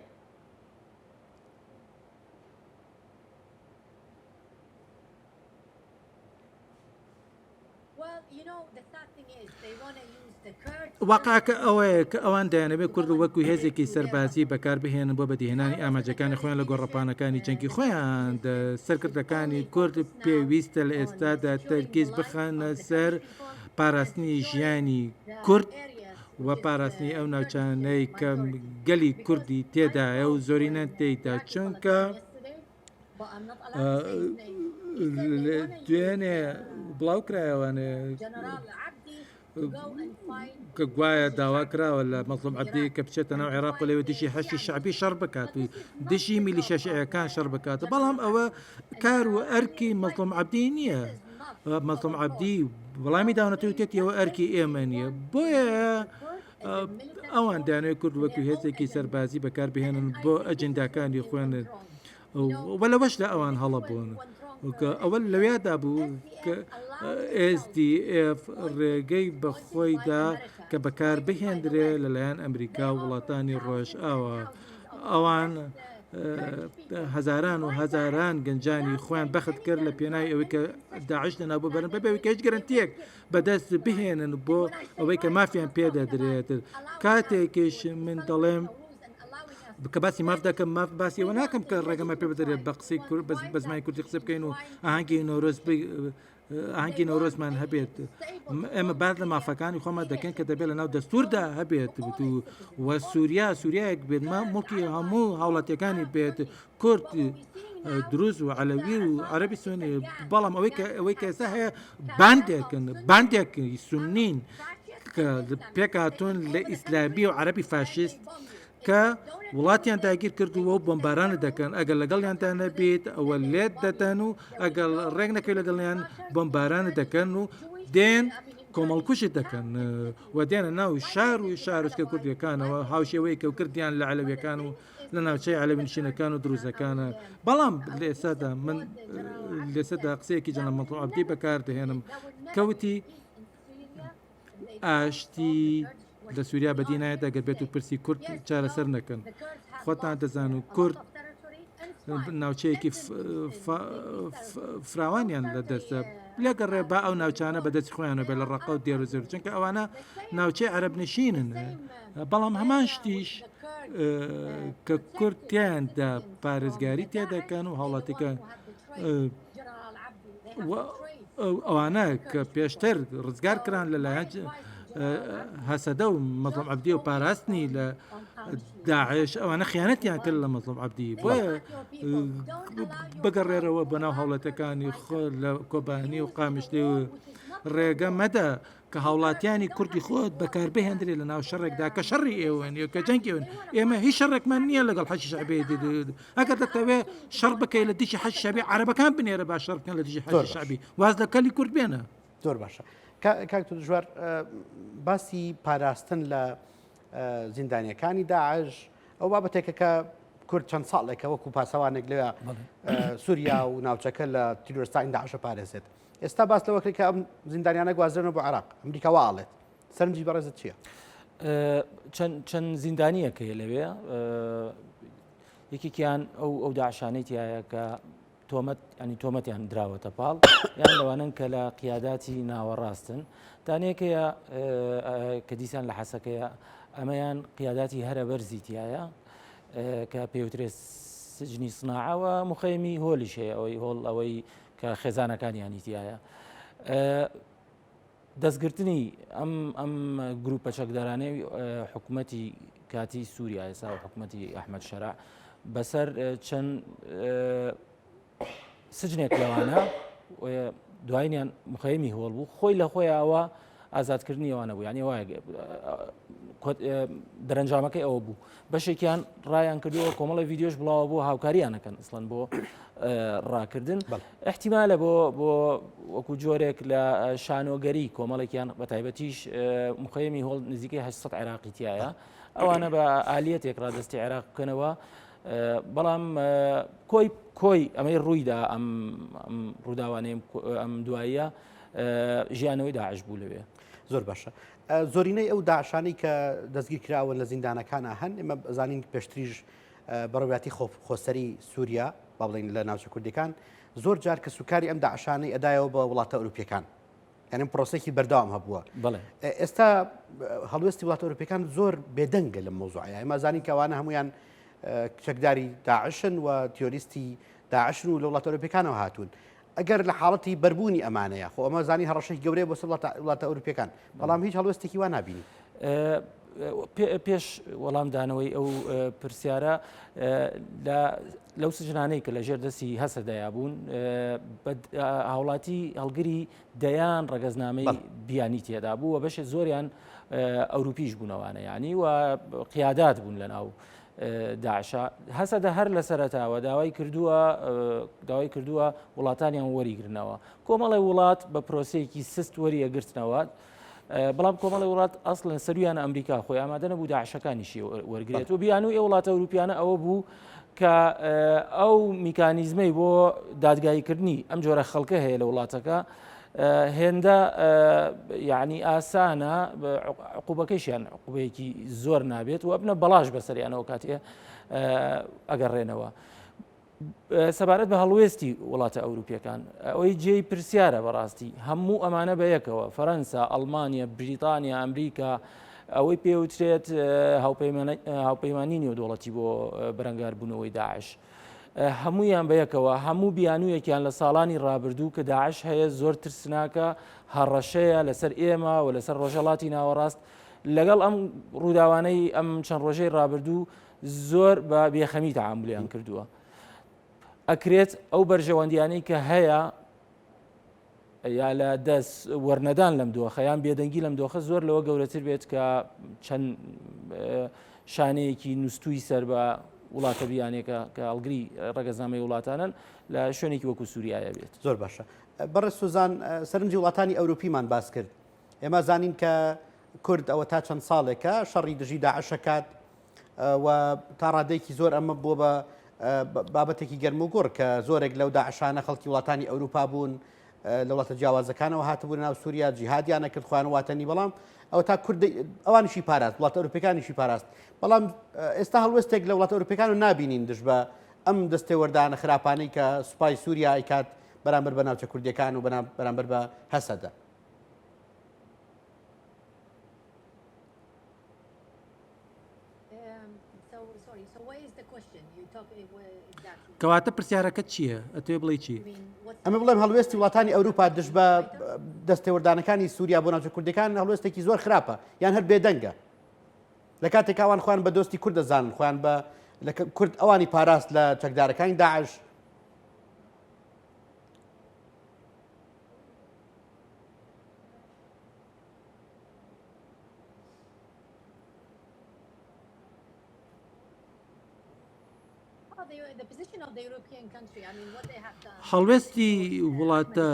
واقعەکە ئەوەیە کە ئەوان دەیانەوێت کورد وەکو هێزێکی سەربازی بەکاربهێنن بۆ بەدیهێنانی ئامانجەکانی خۆیان لە گۆڕەپانەکانی جەنگی خۆیان. سەرکردەکانی کورد پێویستە لە ئێستادا تەرکیز بخەنە سەر پاراستنی ژیانی کورد و پاراستنی ئەو ناوچانەی کە گەلی کوردی تێدایە و زۆرینە تێیدا چونکە دوێنێ بڵاو کرایەوانێ کە گوایە داوا کراوە لە مەزڵوم عەبدی کە بچێتە ناو عێراق و لەوێ دژی حەشدی شەعبی شەڕ بکات و دژی میلیشیا شیعەکان شەڕ بکات بەڵام ئەوە کار و ئەرکی مەزڵوم عەبدی نییە مەزڵوم عەبدی وەڵامی داونەتەوە وتێتی ئەوە ئەرکی ئێمە نییە بۆیە ئەوان دانەوەی کورد وەکو هێزێکی سەربازی بەکاربهێنن بۆ ئەجنداکانی خۆیان و لەوەشدا ئەوان هەڵە بوون ئەوە لەوێدا بوو کە SDF ڕێگەی بە خۆیدا کە بەکار بهێندرێ لەلایەن ئەمریکا و وڵاتانی ڕۆژئاوا ئەوان هەزاران و هەزاران گەنجانی خۆیان بەخت کرد لە پێناوی ئەوەی کە داعش لەناو ببەرن بەبێ ئەوەی کە هیچ گەرەنتیەک بەدەست بهێنن بۆ ئەوەی کە مافیان پێدەدرێت کاتێکیش من دەڵێم کە باسی ماف دەکەم ماف باسی ئەوە ناکەم کە ڕێگەمە پێ بدرێت بە قسەی بە زمانی کوردی قسە بکەین و ئاهەنگی نەورۆز ئاهەنگی نەورۆزمان هەبێت ئێمە باس لە مافەکانی خۆمان دەکەین کە دەبێت لە ناو دەستوردا هەبێت و و سووریا سووریایەک بێت ما مڵکی هەموو هاوڵاتیەکانی بێت کورد دروز و عەلەوی و عەربی سونی بەڵام ئەوەی کە ئەوەی کە ئێستا هەیە باندێکن باندێک سونین کە پێکهاتوون لە ئیسلامی و عەربی فاشیست کە وڵاتیان داگیر کردووە و بۆمبارانت دەکەن ئەگەر لەگەڵیاندا نەبیت ئەوە لێت دەدەن و ئەگەر ڕێک نەکەوی لەگەڵیان بۆمبارانت دەکەن و دێن کۆمەڵکوژت دەکەن و دێنە ناو شار و شارۆچکە کوردیەکانەوە هاوشێوەی کە کردیان لە عەلەویەکان و لە ناوچەی عەلەوی نشینەکان و دروزەکانە بەڵام لە ئێستادا من لێسەدا قسەیەکی جەناب مەزڵوم عەبدی بەکاردەهێنم کەوتی ئاشتی لە سووریا بەدی نایەت ئەگەر بێت و پرسی کورد چارەسەر نەکەن خۆتان دەزان و کورد ناوچەیەکی فراوانیان لە دەستە لەگەڕێ با ئەو ناوچانە بەدەستی خۆیانە بێ لە ڕقە و دێر و زێر چونکە ئەوانە ناوچەی عەرەب نشینن بەڵام هەمان شتیش کە کورد تیاندا پارێزگاری تێ دەکەن و هاوڵاتیکە ئەوانە کە پێشتر ڕزگار کران لەلایەن. هەسەدە و مەزڵوم عەبدی و پاراستنی لە داعش ئەوانە خیانەتیان کرد لە مەزڵوم عەبدی بۆیە بگەڕێرەوە بۆ ناو هاوڵاتەکانی خۆ لە کۆبانی و قامیشلی و ڕێگە مەدە کە هاوڵاتیانی کوردی خۆت بەکاربهێندرێت لە ناو شەڕێکدا کە شەڕی ئێوە نیە کە جەنگی ئێوەن ئێمە هیچ شەڕێکمان نییە لەگەڵ حەشی شەعبی ئەگەر دەتەوێت شەڕ بکەی لە دژی حەشی شەعبی عەرەبەکان بنێرە با شەڕ بکەن لە دژی حەشی شەعبی واز لە کەلی کورد بێنە. زۆر باشە کاک دژوار باسی پاراستن لە زیندانیەکانی داعش ئەو بابەتێکە کە کورد چەند ساڵێکە وەکو پاسەوانێک لەوێ سووریا و ناوچەکە لە تیرۆرستانی داعشە پارێزێت ئێستا باس لەوە کرد کە ئەم زیندانیانە گوازرێنەوە بۆ عێراق، ئەمریکا وا ئەڵێت. سەرنجی بەڕێزت چییە؟ چەند زیندانیەک هەیە لەوێ یەکێکیان ئەو ئەو داعشانەی تایە کە تۆمەت ئەنی تۆمەتیان دراوەتە پاڵ یان لەوانن کە لە قیاداتی ناوەڕاستن دانەیەکەیە کە دیسان لە حەسەکەیە ئەمەیان قیاداتی هەرە بەرزی تایە کە پێوترێت سجنی سناعەوە مخەیمی هۆلیش هەیە ئەوەی هۆڵ ئەوەی کە خێزانەکانیانی تایە. دەستگرتنی ئەم ئەم گروپە چەکدارانەی حکوومەتی کاتی سووریا ئێسا و حکوومەتی ئەحمد شەرع بەسەر چەند سجنێک لەوانە دوایینیان مخەیمی هۆڵ بوو خۆی لە خۆیەوە ئازادکردنی ئەوانە بوو یانی وایە دەرەنجامەکەی ئەوە بوو بەشێکیان ڕایان کردووە کۆمەڵی ڤیددیۆش بڵاوە بۆ هاوکاریانەکەن ئەسڵەن بۆ ڕاکردن احتیمالە بۆ بۆ وەکو جۆرێک لە شانۆگەری کۆمەڵێکیان بە تایبەتیش مخەیمی هۆڵ نزیکەی 800 عێراقی تایە ئەوانە بە ئالیەتێک ڕادستی عێراق بکەنەوە بەڵام کۆی کۆی ئەمەی ڕوویدا ئەم ڕووداوانەی ئەم دواییە ژیانەوەی داعش بوو لەوێ. زۆر باشە زۆرینەی ئەو داعشانەی کە دەستگیر کراون لە زیندانەکانە هەن ئێمە زانین پێشتریش بەڕێوەتی خۆسەری سووریا با بڵین لە ناوچە کوردەکان زۆر جار کە سوکاری ئەم داعشانەی ئەدایەوە بە وڵاتە ئەوروپیەکان یعنی پرۆسێکی بەردەوام هەبووە ئێستا هەڵوێستی وڵاتە ئەوروپیەکان زۆر بێدەنگە لەم مەوزوعە ئێمە زانین کەوانە هەمویان چەکداری داعشن و تیۆریستی داعشن و لە وڵاتە ئەوروپیەکانەوە هاتوون ئەگەر لە حاڵەتی بەربوونی ئەمانەیە خۆ ئەمە زانی هەڕەشەی گەورەیە بۆ سەر وڵاتە ئەوروپیەکان بەڵام هیچ هەڵوێستێکی وا نابینی. پێش وەڵامدانەوەی ئەو پرسیارە لەو سجنانەی کە لە ژێر دەستی هەسەدەیا بوون هاوڵاتی هەڵگری دەیان ڕەگەزنامەی بیانی تێدا بوو و بەشێ زۆریان ئەوروپیش بوونەوانە ینی و قیادات بوون لە ناو داعشە هەسەدە هەر لە سەرەتاوە داوای کردووە داوای کردووە وڵاتانیان وەریگرنەوە کۆمەڵی وڵات بە پرۆسەیەکی سست وەریەگرتنەوە بەڵام کۆمەڵی وڵات ئەسڵەن سەرویان ئەمریکا خۆی ئامادە نەبوو داعشەکانیشی وەرگێت و بیانوو ئێ وڵاتە ئەوروپیانە ئەوە بوو کە ئەو میکانیزمەی بۆ دادگاییکردنی ئەم جۆرە خەڵکە هەیە لە وڵاتەکە هێندە یعنی ئاسانە عقوبەکەشیان عقوبەیەکی زۆر نابێت و ئەبنە بەڵاش بەسەریانەوە کاتێ ئەگەڕێنەوە. سەبارەت بە هەڵوێستی وڵاتە ئەوروپیەکان ئەوەی جێی پرسیارە بەڕاستی هەموو ئەمانە بە یەکەوە فەرەنسا ئەڵمانیا بریتانیا ئەمریکا ئەوەی پێوترێت هاوپەیمانی نێودوڵەتی بۆ بەرەنگاربوونەوەی داعش. هەمویان بەیەکەوە هەموو بیانوویەکیان لە ساڵانی ڕابردوو کە داعش هەیە زۆر ترسناکە هەڕەشەیە لەسەر ئێمە و لەسەر ڕۆژهڵاتی ناوەڕاست لەگەڵ ئەم ڕووداوانەی ئەم چەند ڕۆژەی ڕابردوو زۆر بە بێخەمی تەعامولیان کردووە ئەکرێت ئەو بەرژەوەندیانەی کە هەیە یا لە دەست وەرنەدان لەم دۆخە یان بێدەنگی لەم دۆخە زۆر لەوە گەورەتر بێت کە چەند شانەیەکی نووسوی سەر بە وڵاتە بیانێکە کە هەڵگری ڕەگەزنامەی وڵاتانن لە شوێنێکی وەکو سووریایە بێت زۆر باشە بەڕێز سوزان سەرنجی وڵاتانی ئەوروپیمان باس کرد ئێمە زانین کە کورد ئەوە تا چەند ساڵێکە شەڕی دژی داعشەکات و تا ڕادەیەکی زۆر ئەمە بووە بە بابەتێکی گەرم و گوڕ کە زۆرێک لەو داعشانە خەڵکی وڵاتانی ئەوروپا بوون لە وڵاتە جیاوازەکانەوە هاتبوون ناو سووریا جیهادیانە کرد خۆیان واتەنی بەڵام ئەو تا کورد ئەوانیشی پاراست وڵاتە ئەوروپەکانیشی پاراست بەڵام ئێستا هەڵوێستێک لە وڵاتە ئەوروپەکان و نابینین دژ بە ئەم دەستێوەردانە خراپانەی کە سوپای سووریا ئەیکات بەرامبەر بە ناوچە کوردیەکان و بەرامبەر بە هەسەدە. کەواتە پرسیارەکەت چییە؟ ئەتەوێ بڵێی چی؟ ئەمە بڵێم هەڵوێستی وڵاتانی ئەوروپا دژ بە دەستێوەردانەکانی سووریا بۆ ناوچە کوردەکان هەڵوێستێکی زۆر خراپە یان هەر بێدەنگە لە کاتێک ئەوان خۆیان بە دۆستی کورد دەزانن خۆیان بە کورد ئەوانی پاراست لە چەکدارەکانی داعش هەڵوێستی وڵاتە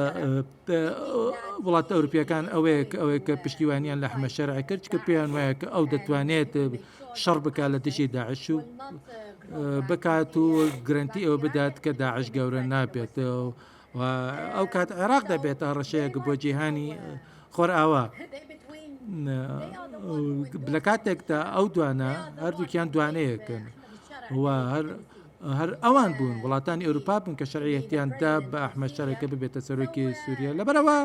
وڵاتە ئەوروپیەکان ئەوەیە کە ئەوەیە کە پشتیوانیان لە حمە شەرع کرد کە پێیان وایە کە ئەو دەتوانێت شەڕ بکات لە دژی داعش و بکات و گرنتی ئەوە بدات کە داعش گەورە نابێت و ئەو کات عێراق دەبێتە هەڕەشەیەک بۆ جیهانی خۆرئاوا لە کاتێکدا ئەو دوانە هەردووکیان دوانەیەکن و هەر هەر ئەوان بوون وڵاتانی ئەوروپا بوون کە شەرعیەتیان دا بە ئەحمەد شەرع کە ببێتە سەرۆکی سووریا لەبەرەوە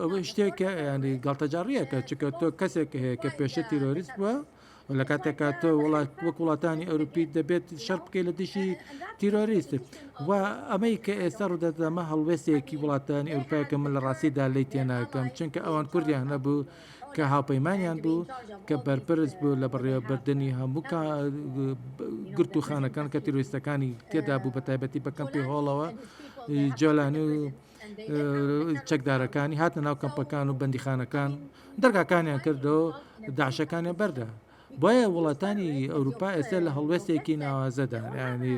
ئەوە شتێکە ینی گاڵتەجاڕیەکە چکە تۆ کەسێک هەیە کە پێشە تیرۆریست بووە و لە کاتێکا تۆ وڵات وەک وڵاتانی ئەوروپی دەبێت شەڕ بکەیت لە دژی تیرۆریست و ئەمەی کە ئێستا ڕوودەدەمە هەڵوێستێکی وڵاتانی ئەوروپای کە من لە ڕاستیدا لی تێناکەم چونکە ئەوان کوردیان نەبوو کە هاوپەیمانیان بوو کە بەرپرس بوو لە بەڕێوەبردنی هەموو گرتوخانەکان کە تیرۆریستەکانی تێدا بوو بە تایبەتی بە کەمپی هۆڵەوە جۆلانی و چەکدارەکانی هاتنە ناو کەمپەکان و بەندیخانەکان دەرگاکانیان کردەوە داعشەکانیان بەردا بۆیە وڵاتانی ئەوروپا ئێستا لە هەڵوێستێکی ناوازەدا ینی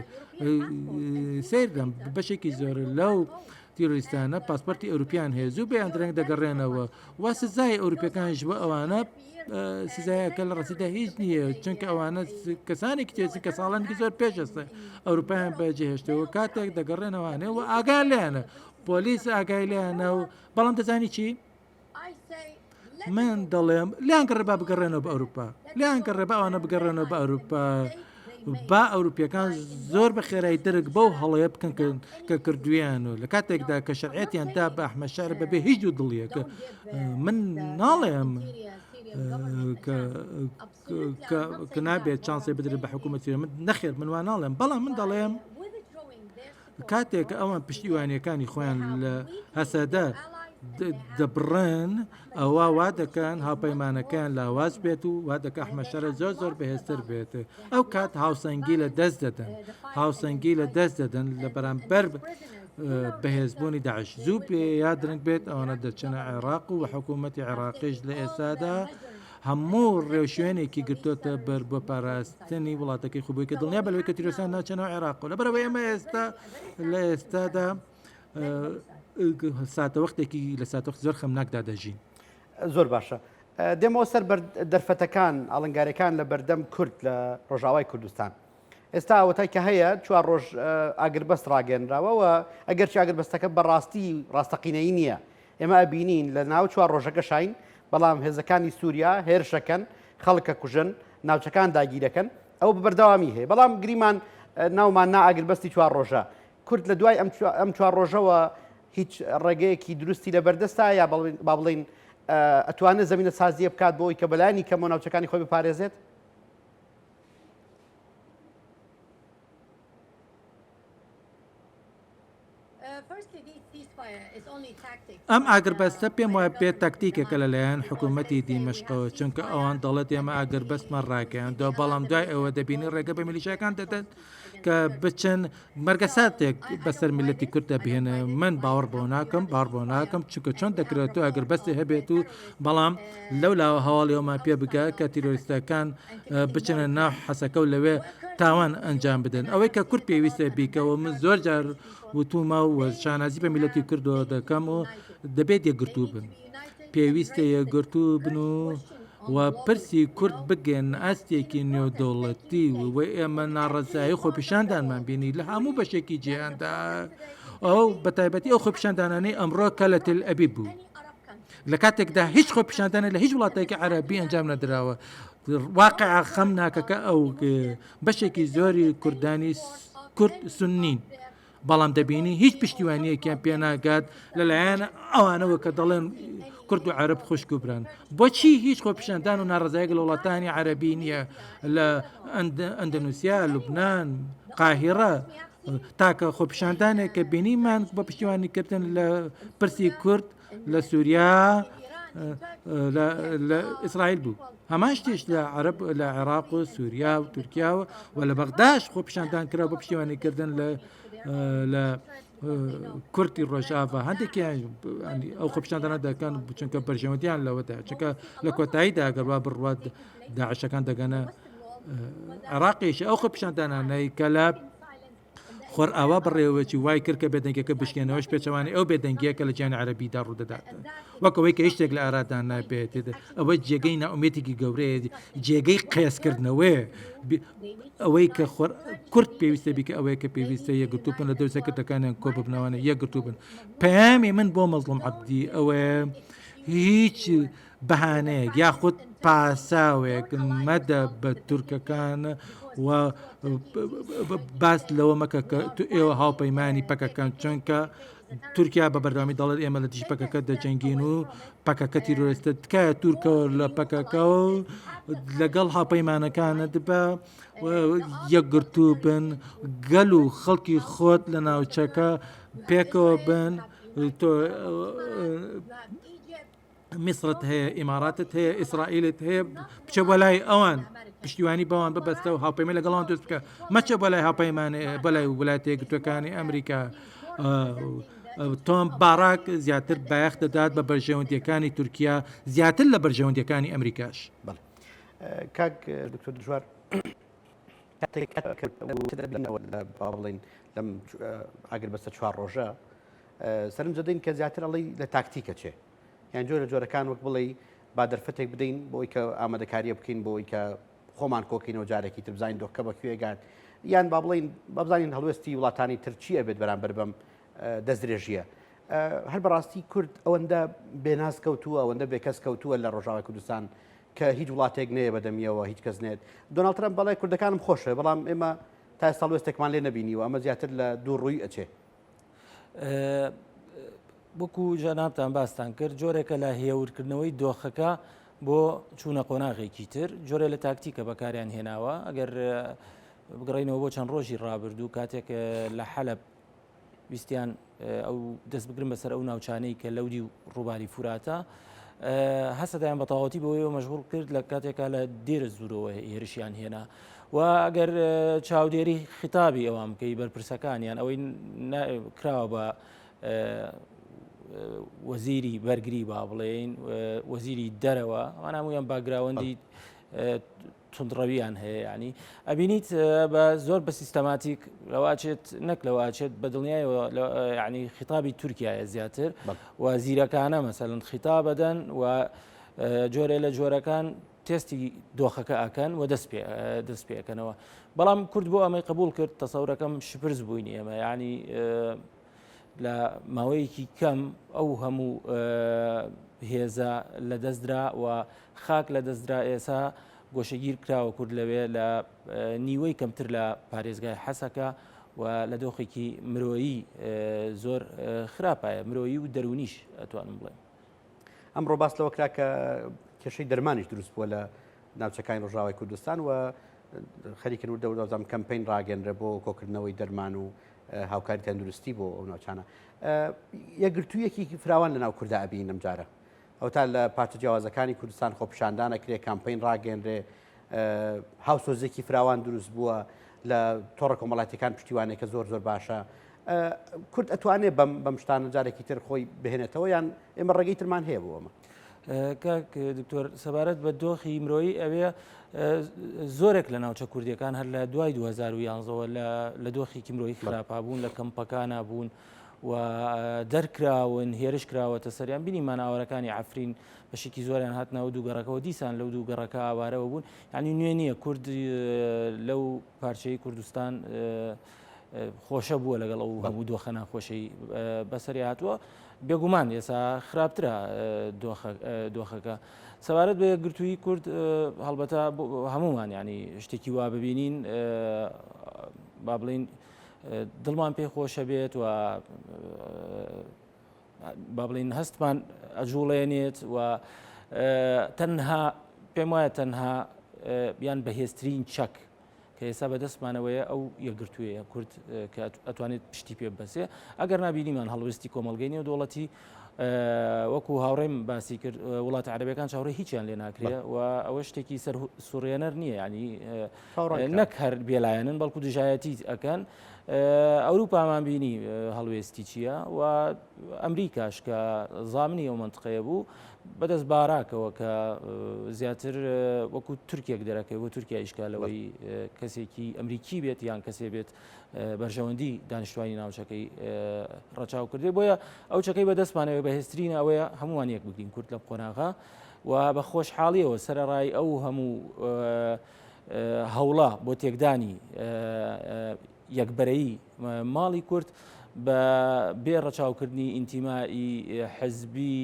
سیردەم بەشێکی زۆر لەو تیرۆریستانە پاسپۆرتی ئەوروپیان هەیە زوو بەیان درەنگ دەگەڕێنەوە و سزای ئەوروپیەکانیش بۆ ئەوانە سزایەکە لە ڕاستیدا هیچ نییە چونکە ئەوانە کەسانێکی تێزن کە ساڵانێکی زۆر پێش ئێستا ئەوروپایان بەجێهێشتەوە کاتێک دەگەڕێنەوانێ و ئاگا لێیانە پۆلیس ئاگای لێیانە و بەڵام دەزانی چی؟ من دەڵێم لیان گەڕێ با بگەڕێنەوە بە ئەوروپا لیان گەڕێ با ئەوانە بگەڕێنەوە بە ئەوروپا با ئەوروپیەکان زۆر بە خێرایی درک بەو هەڵەیە بکەن کە کردویان و لە کاتێکدا کە شەرعەتیان دا بە ئەحمەد شەرع بەبێ هیچ دوو دڵیەکە من ناڵێم کە نابێت چانسێ بدرێت بە حکوومەت من نەخێر من وا ناڵێم بەڵام من دەڵێم کاتێک کە ئەوان پشتیوانیەکانی خۆیان لە هەسەدە دەبڕن ئەوە وا دەکەن هاوپەیمانەکەیان لاواز بێت و وا دەکە ئەحمەد شەرع زۆر زۆر بەهێزتر بێت ئەو کات هاوسەنگی لە دەست دەدەن هاوسەنگی لە دەست دەدەن لە بەرامبەر بەهێزبوونی داعش زوو بێ یا درەنگ بێت ئەوانە دەچنە عێراق و حکوومەتی عێراقیش لە ئێستادا هەموو ڕێوشوێنێکی گرتۆتە بەر بۆ پاراستنی وڵاتەکەی خۆی بۆی کە دڵنیا بە لەوەی کە تیرۆریستان ناچنەوە عێراق و لەبەرئەوەی ئێمە ئێستا لە ئێستادا ساتەوەختێکی لە ساتەوەخت زۆر خەمناکدا دەژین. زۆر باشە دێمەوە سەر دەرفەتەکان ئاڵنگاریەکان لە بەردەم کورد لە ڕۆژاوای کوردستان ئێستا ئەوەتای کە هەیە چوار ڕۆژ ئاگربەست ڕاگەنراوە و ئەگەرچی ئاگربەستەکە بەڕاستی ڕاستەقینەیی نییە ئێمە ئەبینین لە ناو چوار ڕۆژەکەشاین، بەڵام هێزەکانی سووریا هێرشەکەن، خەڵک ئەکوژن، ناوچەکان داگیرەکەن، ئەوە بە بەردەوامی هەیە. بەڵام گریمان ناومان نا ئاگربەستی چوار ڕۆژە. کورد لە دوای ئەم چوار ڕۆژەوە هیچ ڕێگەیەکی دروستی لە بەردەستە یا با بڵێین ئەتوانێت زەمینە سازیە بکات بۆ ئەوەی کە بەلایەنی کەمەوە ناوچەکانی خۆی بپارێزێت؟ ئەم ئاگربەستە پێم وایە بێت تاکتیکێکە لەلایەن حکوومەتی دیمەشقەوە چونکە ئەوان دەڵێت ئێمە ئاگربەستمان ڕاگەیاندووە بەڵام دوای ئەوە دەبینی ڕێگە بە میلیشیاکان دەدەن کە بچن مەرگەساتێک بەسەر میلەتی کوردە بهێنە من باوەڕ بۆ ناکەم باڕ بۆ ناکەم چونکە چۆن دەکرێت تۆ ئاگربەستی هەبێت و بەڵام لەو لاوە هەواڵی ئەومان پێ بگا کە تیرۆریستەکان بچنە ناو حەسەکە و لەوێ تاوان ئەنجام بدەن ئەوەی کە کورد پێویستە بیکەوە من زۆر جار وتومە و شانازی بە میلەتی کوردەوە دەکەم و دەبێت یەکگرتوو بن پێویستە یەکگرتوو بن و و پرسی کورد بگەن ئاستێکی نێودەوڵەتی و ئێمە ناڕەزایی خۆپیشاندانمان بینی لە هەموو بەشێکی جیهاندا ئەو بە تایبەتی ئەو خۆپیشاندانانەی ئەمڕۆ کە لە تل ئەبیب بوو لە کاتێکدا هیچ خۆپیشاندانە لە هیچ وڵاتێکی عەربی ئەنجام نەدراوە واقع خەمناکەکە ئەو بەشێکی زۆری کوردانی کورد سنین. بەڵام دەبینی هیچ پشتیوانیەکیان پێناگات لەلایەن ئەوانەوە کە دەڵێن کورد و عەرەب خوشک و بران. بۆچی هیچ خۆپیشاندان و ناڕەزایەک لە وڵاتانی عەرەبی نییە لە ئەندەنوسیا، لوبنان، قاهیڕە؟ تاکە خۆپیشاندانێک کە بینیمان بە پشتیوانیکردن لە پرسی کورد لە سووریا لە ئیسرائیل بوو. هەمان شتیش لە عەرەب لە عێراق و سووریا و تورکیا و لە بەغداش خۆپیشاندان کرا بۆ پشتیوانیکردن لە لە کوردی ڕۆژاڤا هەندێکیان ئەو خۆپیشاندانە دەکەن چونکە بەرژەوەندیان لەوەدا چونکە لە کۆتاییدا گەر وا بڕوات داعشەکان دەگەنە عێراقیش ئەو خۆپیشاندانانەی کە لە خۆرئاوا بەڕێوەچی وای کرد کە بێدەنگەکە بشکێنەوەش پێچەوانی ئەو بێدەنگیە کە لە جیهانی عەرەبیدا ڕوودەدات وەک ئەوەی کە هیچ شتێک لە ئارادا نابێت ئەوە جێگەی نائومێتێکی گەورەیە جێگەی قێزکردنەوەیە ئەوەی کە خۆر کورد پێویستە بیکە ئەوەیە کە پێویستە یەکگرتوو بن لە دەوری سەرکردەکانیان کۆ ببنەوانە یەکگرتوو بن پەیامی من بۆ مەزڵوم عەبدی ئەوەیە هیچ بەهانەیەک یاخود پاساوێک مەدە بە تورکەکان و باس لەوە مەکە کە تو ئێوە هاوپەیمانی پەکەکەن چونکە تورکیا بە بەردەوامی دەڵێت ئێمە لە دژی پەکەکە دەجەنگین و پەکەکە تیرۆریستە تکایە تورکەوە لە پەکەکە و لەگەڵ هاوپەیمانەکانت بە یەکگرتوو بن گەل و خەڵکی خۆت لە ناوچەکە پێکەوە بن تۆ میسرت هەیە ئیماراتت هەیە ئیسرائیلت هەیە بچە بۆ لای ئەوان پشتیوانی بەوان ببەستە و هاوپەیمان لەگەڵ ئەوان دروست بکە مەچە بۆ لای هاوپەیمان بۆ لای وڵاتە یەکگرتووەکانی ئەمریکا تۆم باراک زیاتر بایەخ دەدات بە بەرژەوەندیەکانی تورکیا زیاتر لە بەرژەوەندیەکانی ئەمریکاش. بەڵێ کاک دکتۆر دژوار با بڵین لەم ئاگر بەسە چوار ڕۆژە سەرنج دەدەین کە زیاتر ئەڵی لە تاکتیکە چێ یان جۆرە جۆرەکان وەک بڵێی با دەرفەتێک بدەین بۆی کە ئامادەکاریە بکەین بۆی کە خۆمان کۆکەینەوە جارێکی تر بزانین دۆخەکە بە کوێ گات یان با بڵین بابزانین هەڵوێستی وڵاتانی تر چی ئەبێت بەرامبەر بەم دەستدرێژیە هەر بەڕاستی کورد ئەوەندە بێناز کەوتووە ئەوەندە بێکەس کەوتووە لە ڕۆژاوای کوردستان کە هیچ وڵاتێک نەیە بەدەمیەوە هیچ کەس نێت دۆناڵد ترەمپ بەڵێ کوردەکانم خۆشە بەڵام ئێمە تا ئێستا هەڵوێستێکمان لێ نەبینیوە ئەمە زیاتر لە دوو ڕووی ئەچێ وەکو جەنابتان باستان کرد جۆرێکە لە هێورکردنەوەی دۆخەکە بۆ چوونە قۆناغێکی تر جۆرە لە تاکتیکە بەکاریان هێناوە ئەگەر بگەڕینەوە بۆ چەند ڕۆژی ڕابردوو کاتێک لە حەلب ویستیان ئەو دەست بگرن بەسەر ئەو ناوچانەی کە لەودی و ڕووباری فوراتە هەسەدەیان بە تەواوەتی بەوەیەوە مەشغوڵ کرد لە کاتێکا لە دێرە زورەوە هێرشیان هێنا و ئەگەر چاودێری خیتابی ئەوان بکەی بەرپرسەکانیان ئەوەی کراوە بە وەزیری بەرگری با بڵێین وەزیری دەرەوە ئەوان هەموویان باگراوەندی توندڕەویان هەیە ینی ئەبینیت بە زۆر بە سیستەماتیک لەواچێت نەک لەواچێت بە دڵنیایەوە ینی خیتابی تورکایە زیاتر و زیرەکانە مەسەلەن خیتابەدەن و جۆرێ لە جۆرەکان تێستی دۆخەکە ئەکەن و دەست پێ دەست پێەکەنەوە بەڵام کورد بۆ ئەمەی قبول کرد تەسەورەکەم شپرز بووین ئێمە ینی لە ماوەیەکی کەم ئەو هەموو هێزە لە دەستدرا و خاک لە دەستدرا ئێسا گۆشەگیر کراوە کورد لەوێ لە نیوەی کەمتر لە پارێزگای حەسەکە و لە دۆخێکی مرۆیی زۆر خراپایە مرۆیی و دەرونیش ئەتوانم بڵێم. ئەمڕۆ باس لەوە کرا کە کێشەی دەرمانیش دروست بووە لە ناوچەکانی ڕۆژاوای کوردستان و خەریکن وردە وردە کەمپین ڕاگەنرە بۆ کۆکردنەوەی دەرمان و هاوکاری تەندروستی بۆ ئەو ناوچانە یەکگرتوویەکی فراوان لە ناو کووردا ئەبین ئەم جارە ئەو تا لە پارچە جیاوازەکانی کوردستان خۆپیشاندان ئەکرێ کامپین ڕاگەنرێ هاوسۆزێکی فراوان دروست بووە لە تۆڕە کۆمەڵاتیەکان پشتیوانێکە زۆر زۆر باشە کورد ئەتوانێ بەم بەم شتانە جارێکی تر خۆی بهێنێتەوە یان ئێمە ڕێگەی ترمان هەیە بۆ ئەمە کاک دکتۆر سەبارەت بە دۆخی مرۆیی ئەوێ زۆرێک لە ناوچە کوردیەکان هەر لە دوای 2011ەوە لە دۆخێکی مرۆیی خراپا بوون لە کەمپەکانە بوون و دەرکراون هێرش کراوەتە سەریان بینیمان ئاوارەکانی عفرین بەشێکی زۆریان هاتنەوە دوو گەڕەکەوە دیسان لەو دوو گەڕەکە ئاوارەوە بوون یعنی نوێ نییە کورد لەو پارچەی کوردستان خۆشە بووە لەگەڵ ئەو هەموو دۆخە ناخۆشەی بەسەری هاتووە بێگومان ئێسا خراپترە دۆخەکە سەبارەت بە یەکگرتوویی کورد هەڵبەتە هەمومان ینی شتێکی وا ببینین با بڵین. دڵمان پێ خۆشە بێت و با بڵین هەستمان ئەجوڵێنێت و تەنها پێم وایە تەنها یان بەهێزترین چەک کە ئێستا بەدەستمانەوەیە ئەو یەکگرتوویە کورد کە ئەتوانێت پشتی پێ ببەسێ ئەگەر نابینیمان هەڵوێستی کۆمەڵگەی نێودەوڵەتی وەکو هاوڕێم باسی کرد وڵاتە عەرەبەکان چاوەڕێ هیچیان لێ ناکرێ و ئەوە شتێکی سەر سوڕێنەر نییە ینی نەک هەر بێلایەنن بەڵکو دژایەتی ئەکەن ئەوروپامان بینی هەڵوێستی چییە و ئەمریکاش کە زامنی ئەو منطقەیە بوو بەدەست باراکەوە کە زیاتر وەکو تورکێک دەرەکەی بۆ تورکیا ئیشکا لەوەی کەسێکی ئەمریکی بێت یان کەسێ بێت بەرژەوەندی دانیشتوانی ناوچەکەی ڕەچاو کردێ بۆیە ئەو چەکەی بەدەستمانەوە بەهێزترین ئەوەیە هەمووان یەک بگرین کورد لە قۆناغا و بە خۆشحاڵیەوە سەرەڕای ئەو هەموو هەوڵە بۆ تێکدانی یەکبەرەیی ماڵی کورد بە بێ ڕەچاوکردنی ئینتیمائی حزبی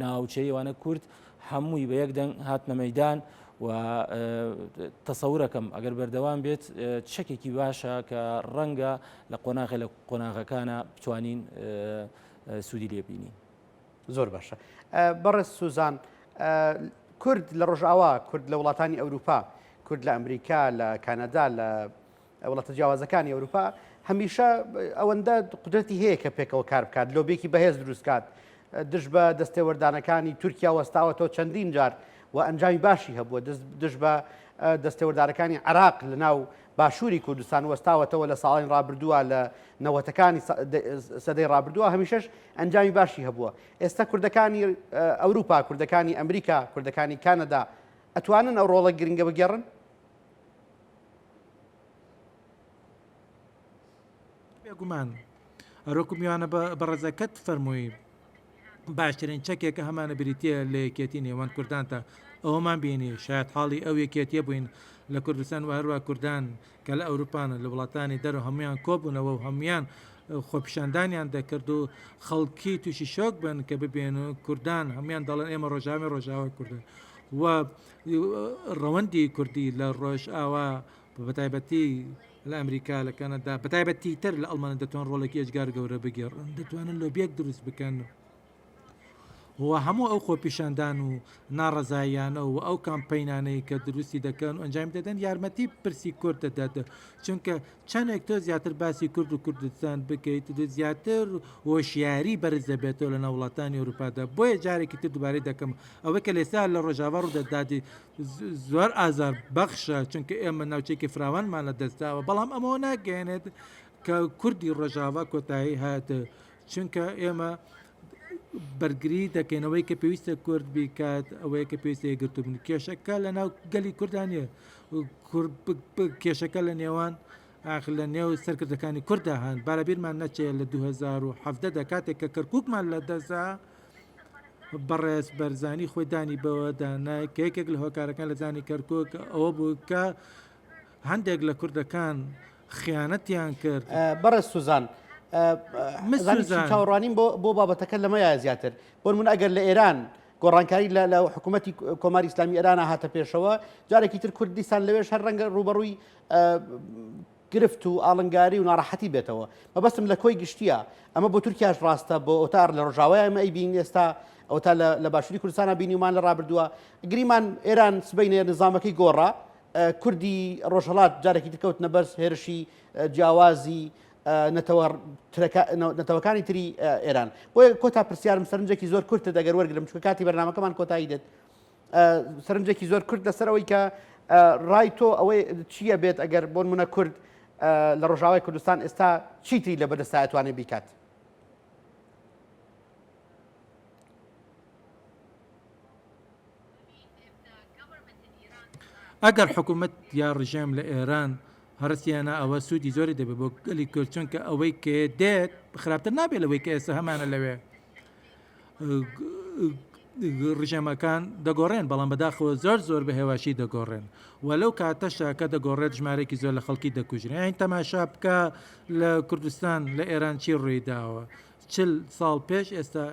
ناوچەی وانە کورد هەمووی بە یەک دەنگ هاتنە مەدان و تەسەورەکەم ئەگەر بەردەوام بێت چەکێکی باشە کە ڕەنگە لە قۆناغی لە قۆناغەکانە بتوانین سوودی لێبینین. زۆر باشە بەڕێز سوزان کورد لە ڕۆژئاوا کورد لە وڵاتانی ئەوروپا کورد لە ئەمریکا لە کانەدا لە وڵاتە جیاوازەکانی ئەوروپا هەمیشە ئەوەندە قدرەتی هەیە کە پێکەوە کار بکات لۆبیەکی بەهێز دروستکات دژ بە دەستێوەردانەکانی تورکیا وەستاوەتەوە چەندین جار و ئەنجامی باشی هەبووە دژ بە دەستێوەردارەکانی عراق لە ناو باشووری کوردستان وەستاوەتەوە لە ساڵانی ڕابردووە لە نەوەتەکانی سەدەی ڕابردووە هەمیشەش ئەنجامی باشی هەبووە ئێستا کوردەکانی ئەوروپا کوردەکانی ئەمریکا کوردەکانی کانەدا ئەتوانن ئەو ڕۆڵە گرنگە بگێڕن؟ بێگومان هەروەکو میوانە بەڕێزەکەت فەرمووی باشترین چەکێک کە هەمانە بریتە لە یەکێتی نێوان کوردان تا ئەوەمان بینی شاید حاڵی ئەو یەکێتیە بووین لە کوردستان و هەروە کوردان کە لە ئەوروپان لە وڵاتانی دەرەوە هەمویان کۆبوونەوە و هەمویان خۆپیشاندانیان دەکرد و خەڵکی تووشی شۆک بن کە ببێن و کوردان هەمویان دەڵێن ئێمە ڕۆژاوی ڕۆژاوای کوردن و ڕەوەندی کوردی لە ڕۆژئاوا بەتایبەتی لە ئەمریکا لە کەنەدا بەتایبەتی تر لە ئەڵمانە دەتوان ڕۆڵێکی ئێجگار گەورە بگێڕن دەتوانن لۆبیەک دروست بکەن و هەموو ئەو خۆپیشاندان و ناڕەزاییانە و ئەو کامپەینانەی کە دروستی دەکەن و ئەنجامی دەدەن یارمەتی پرسی کورد دەدات چونکە چەندێک تۆ زیاتر باسی کورد و کوردستان بکەیت زیاتر هۆشیاری بەرز دەبێتەوە لە ناو وڵاتانی ئەوروپادا بۆیە جارێکی تر دووبارەی دەکەم ئەوەی کە لێستا لە ڕۆژاوا ڕوودەدات زۆر ئازار بەخشە چونکە ئێمە ناوچێکی فراوانمان لە دەستداوە بەڵام ئەمەوە ناگەێنێت کە کوردی ڕۆژاوا کۆتایی هات چونکە ئێمە بەرگری دەکەینەوەی کە پێویستە کورد بیکات ئەوەیە کە پێویستە یەکگرتوو بن کێشەکە لە ناو گەلی کوردان نییە کێشەکە لە نێوان ئاخ لە نێو سەرکردەکانی کووردا هەن با لە بیرمان نەچێت لە 2017 دا کاتێک کە کەرکووکمان لە دەستدا بەڕێز بەرزانی خۆی دانی بەوەدا نا کە یەکێک لە هۆکارەکان لە دانی کەرکووک ئەوە بوو کە هەندێک لە کوردەکان خیانەتیان کرد. بەڕێز سوزان چاوەڕوانیم بۆ بۆ بابەتەکە لەمەیە زیاتر بۆ من ئەگەر لە ئێران گۆڕانکاری لە حکوومەتی کۆماری ئیسلامی ئێران هاتە پێشەوە جارێکی تر کورد دیسان لەوێش هەر ڕەنگە ڕوبەڕووی گرفت و ئاڵنگاری و ناڕەحەتی بێتەوە مەبەستم لە کۆی گشتیە ئەمە بۆ تورکیاش ڕاستە بۆ ئۆتار لە ڕۆژاوای ئەمە ئەیبین ئێستا ئەوتا لە باشووری کوردستانە بینیمان لە ڕابردووە گریمان ئێران سبەینێ نظامەکەی گۆڕا کوردی ڕۆژهەڵات جارێکی تر کەوتنە بەر هێرشی جیاوازی نەتەوەکانی تری ئێران بۆیە کۆتا پرسیارم سەرنجێکی زۆر کورتە دەگەر وەرگرم چونکە کاتی بەرنمەکەمان کۆتایی دێت سەرنجێکی زۆر کورت لەسەر ئەوەی کە ڕای تۆ ئەوەی چییە بێت ئەگەر بۆن منە کورد لە ڕۆژاوای کوردستان ئێستا چیتری لە بەدەستایەتوانێت بیکات ئەگەر حکوومەت یا ڕژێم لە ئێران هەرسیانە ئەوە سوودی زۆری دەبێت بۆ گەلی کورد چونکە ئەوەی کە دێت خراپتر نابێت لەوەی کە ئێستا هەمانە لەوێ ڕژێمەکان دەگۆڕێن بەڵام بەداخەوە زۆر زۆر بە هێواشی دەگۆڕێن و لەو کاتەشا کە دەگۆڕێت ژمارەێکی زۆر لە خەڵکی دەکوژرێن یانی تەماشا بکە لە کوردستان لە ئێران چی ڕووی داوە چل ساڵ پێش ئێستا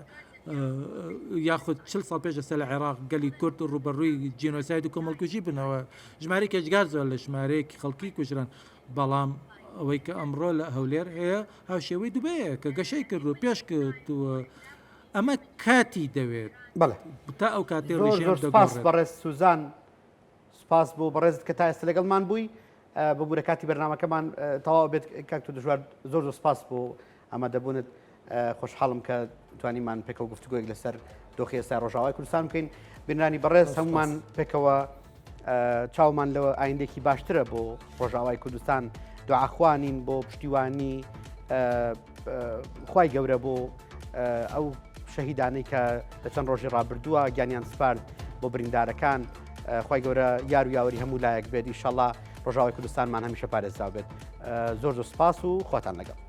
یاخود چل ساڵ پێش ئێستا لە عێراق گەلی کورد ڕوبەڕووی جینۆساید و کۆمەڵکوژی بنەوە ژمارەی کەجگار زۆر لە ژمارەیەکی خەڵکی کوژران بەڵام. ئەوەی کە ئەمڕۆ لە هەولێر هەیە هاوشێوەی دوبەیە کە گەشەی کردووە پێشکەوتووە ئەمە کاتی دەوێت بەڵێ تا ئەو کاتەی زۆر ڕژێم زۆر سپاس دەگۆڕێت. بەڕێز سوزان سپاس بۆ بەڕێزت کە تا ئێستا لەگەڵمان بووی ببوورە کاتی بەرنامەکەمان تەواو بێت کاک تۆ دژوار زۆر زۆر سپاس بۆ ئامادەبوونت خۆشحاڵم کە توانیمان پێکەوە گفتوگۆیەک لەسەر دۆخی ئێستا ڕۆژاوای کوردستان بکەین بینرانی بەڕێز هەمومان پێکەوە چاومان لەوە ئایندێکی باشترە بۆ ڕۆژاوای کوردستان دوعاخوانین بۆ پشتیوانی خوای گەورە بۆ ئەو شەهیدانەی کە لە چەند ڕۆژی ڕابردووە گیانیان سپارد بۆ بریندارەکان خوای گەورە یار و یاوەری هەموو لایەک بێت ئیشەڵا ڕۆژاوای کوردستانمان هەمیشە پارێزراو بێت زۆر زۆر سپاس و خواتان لەگەڵ.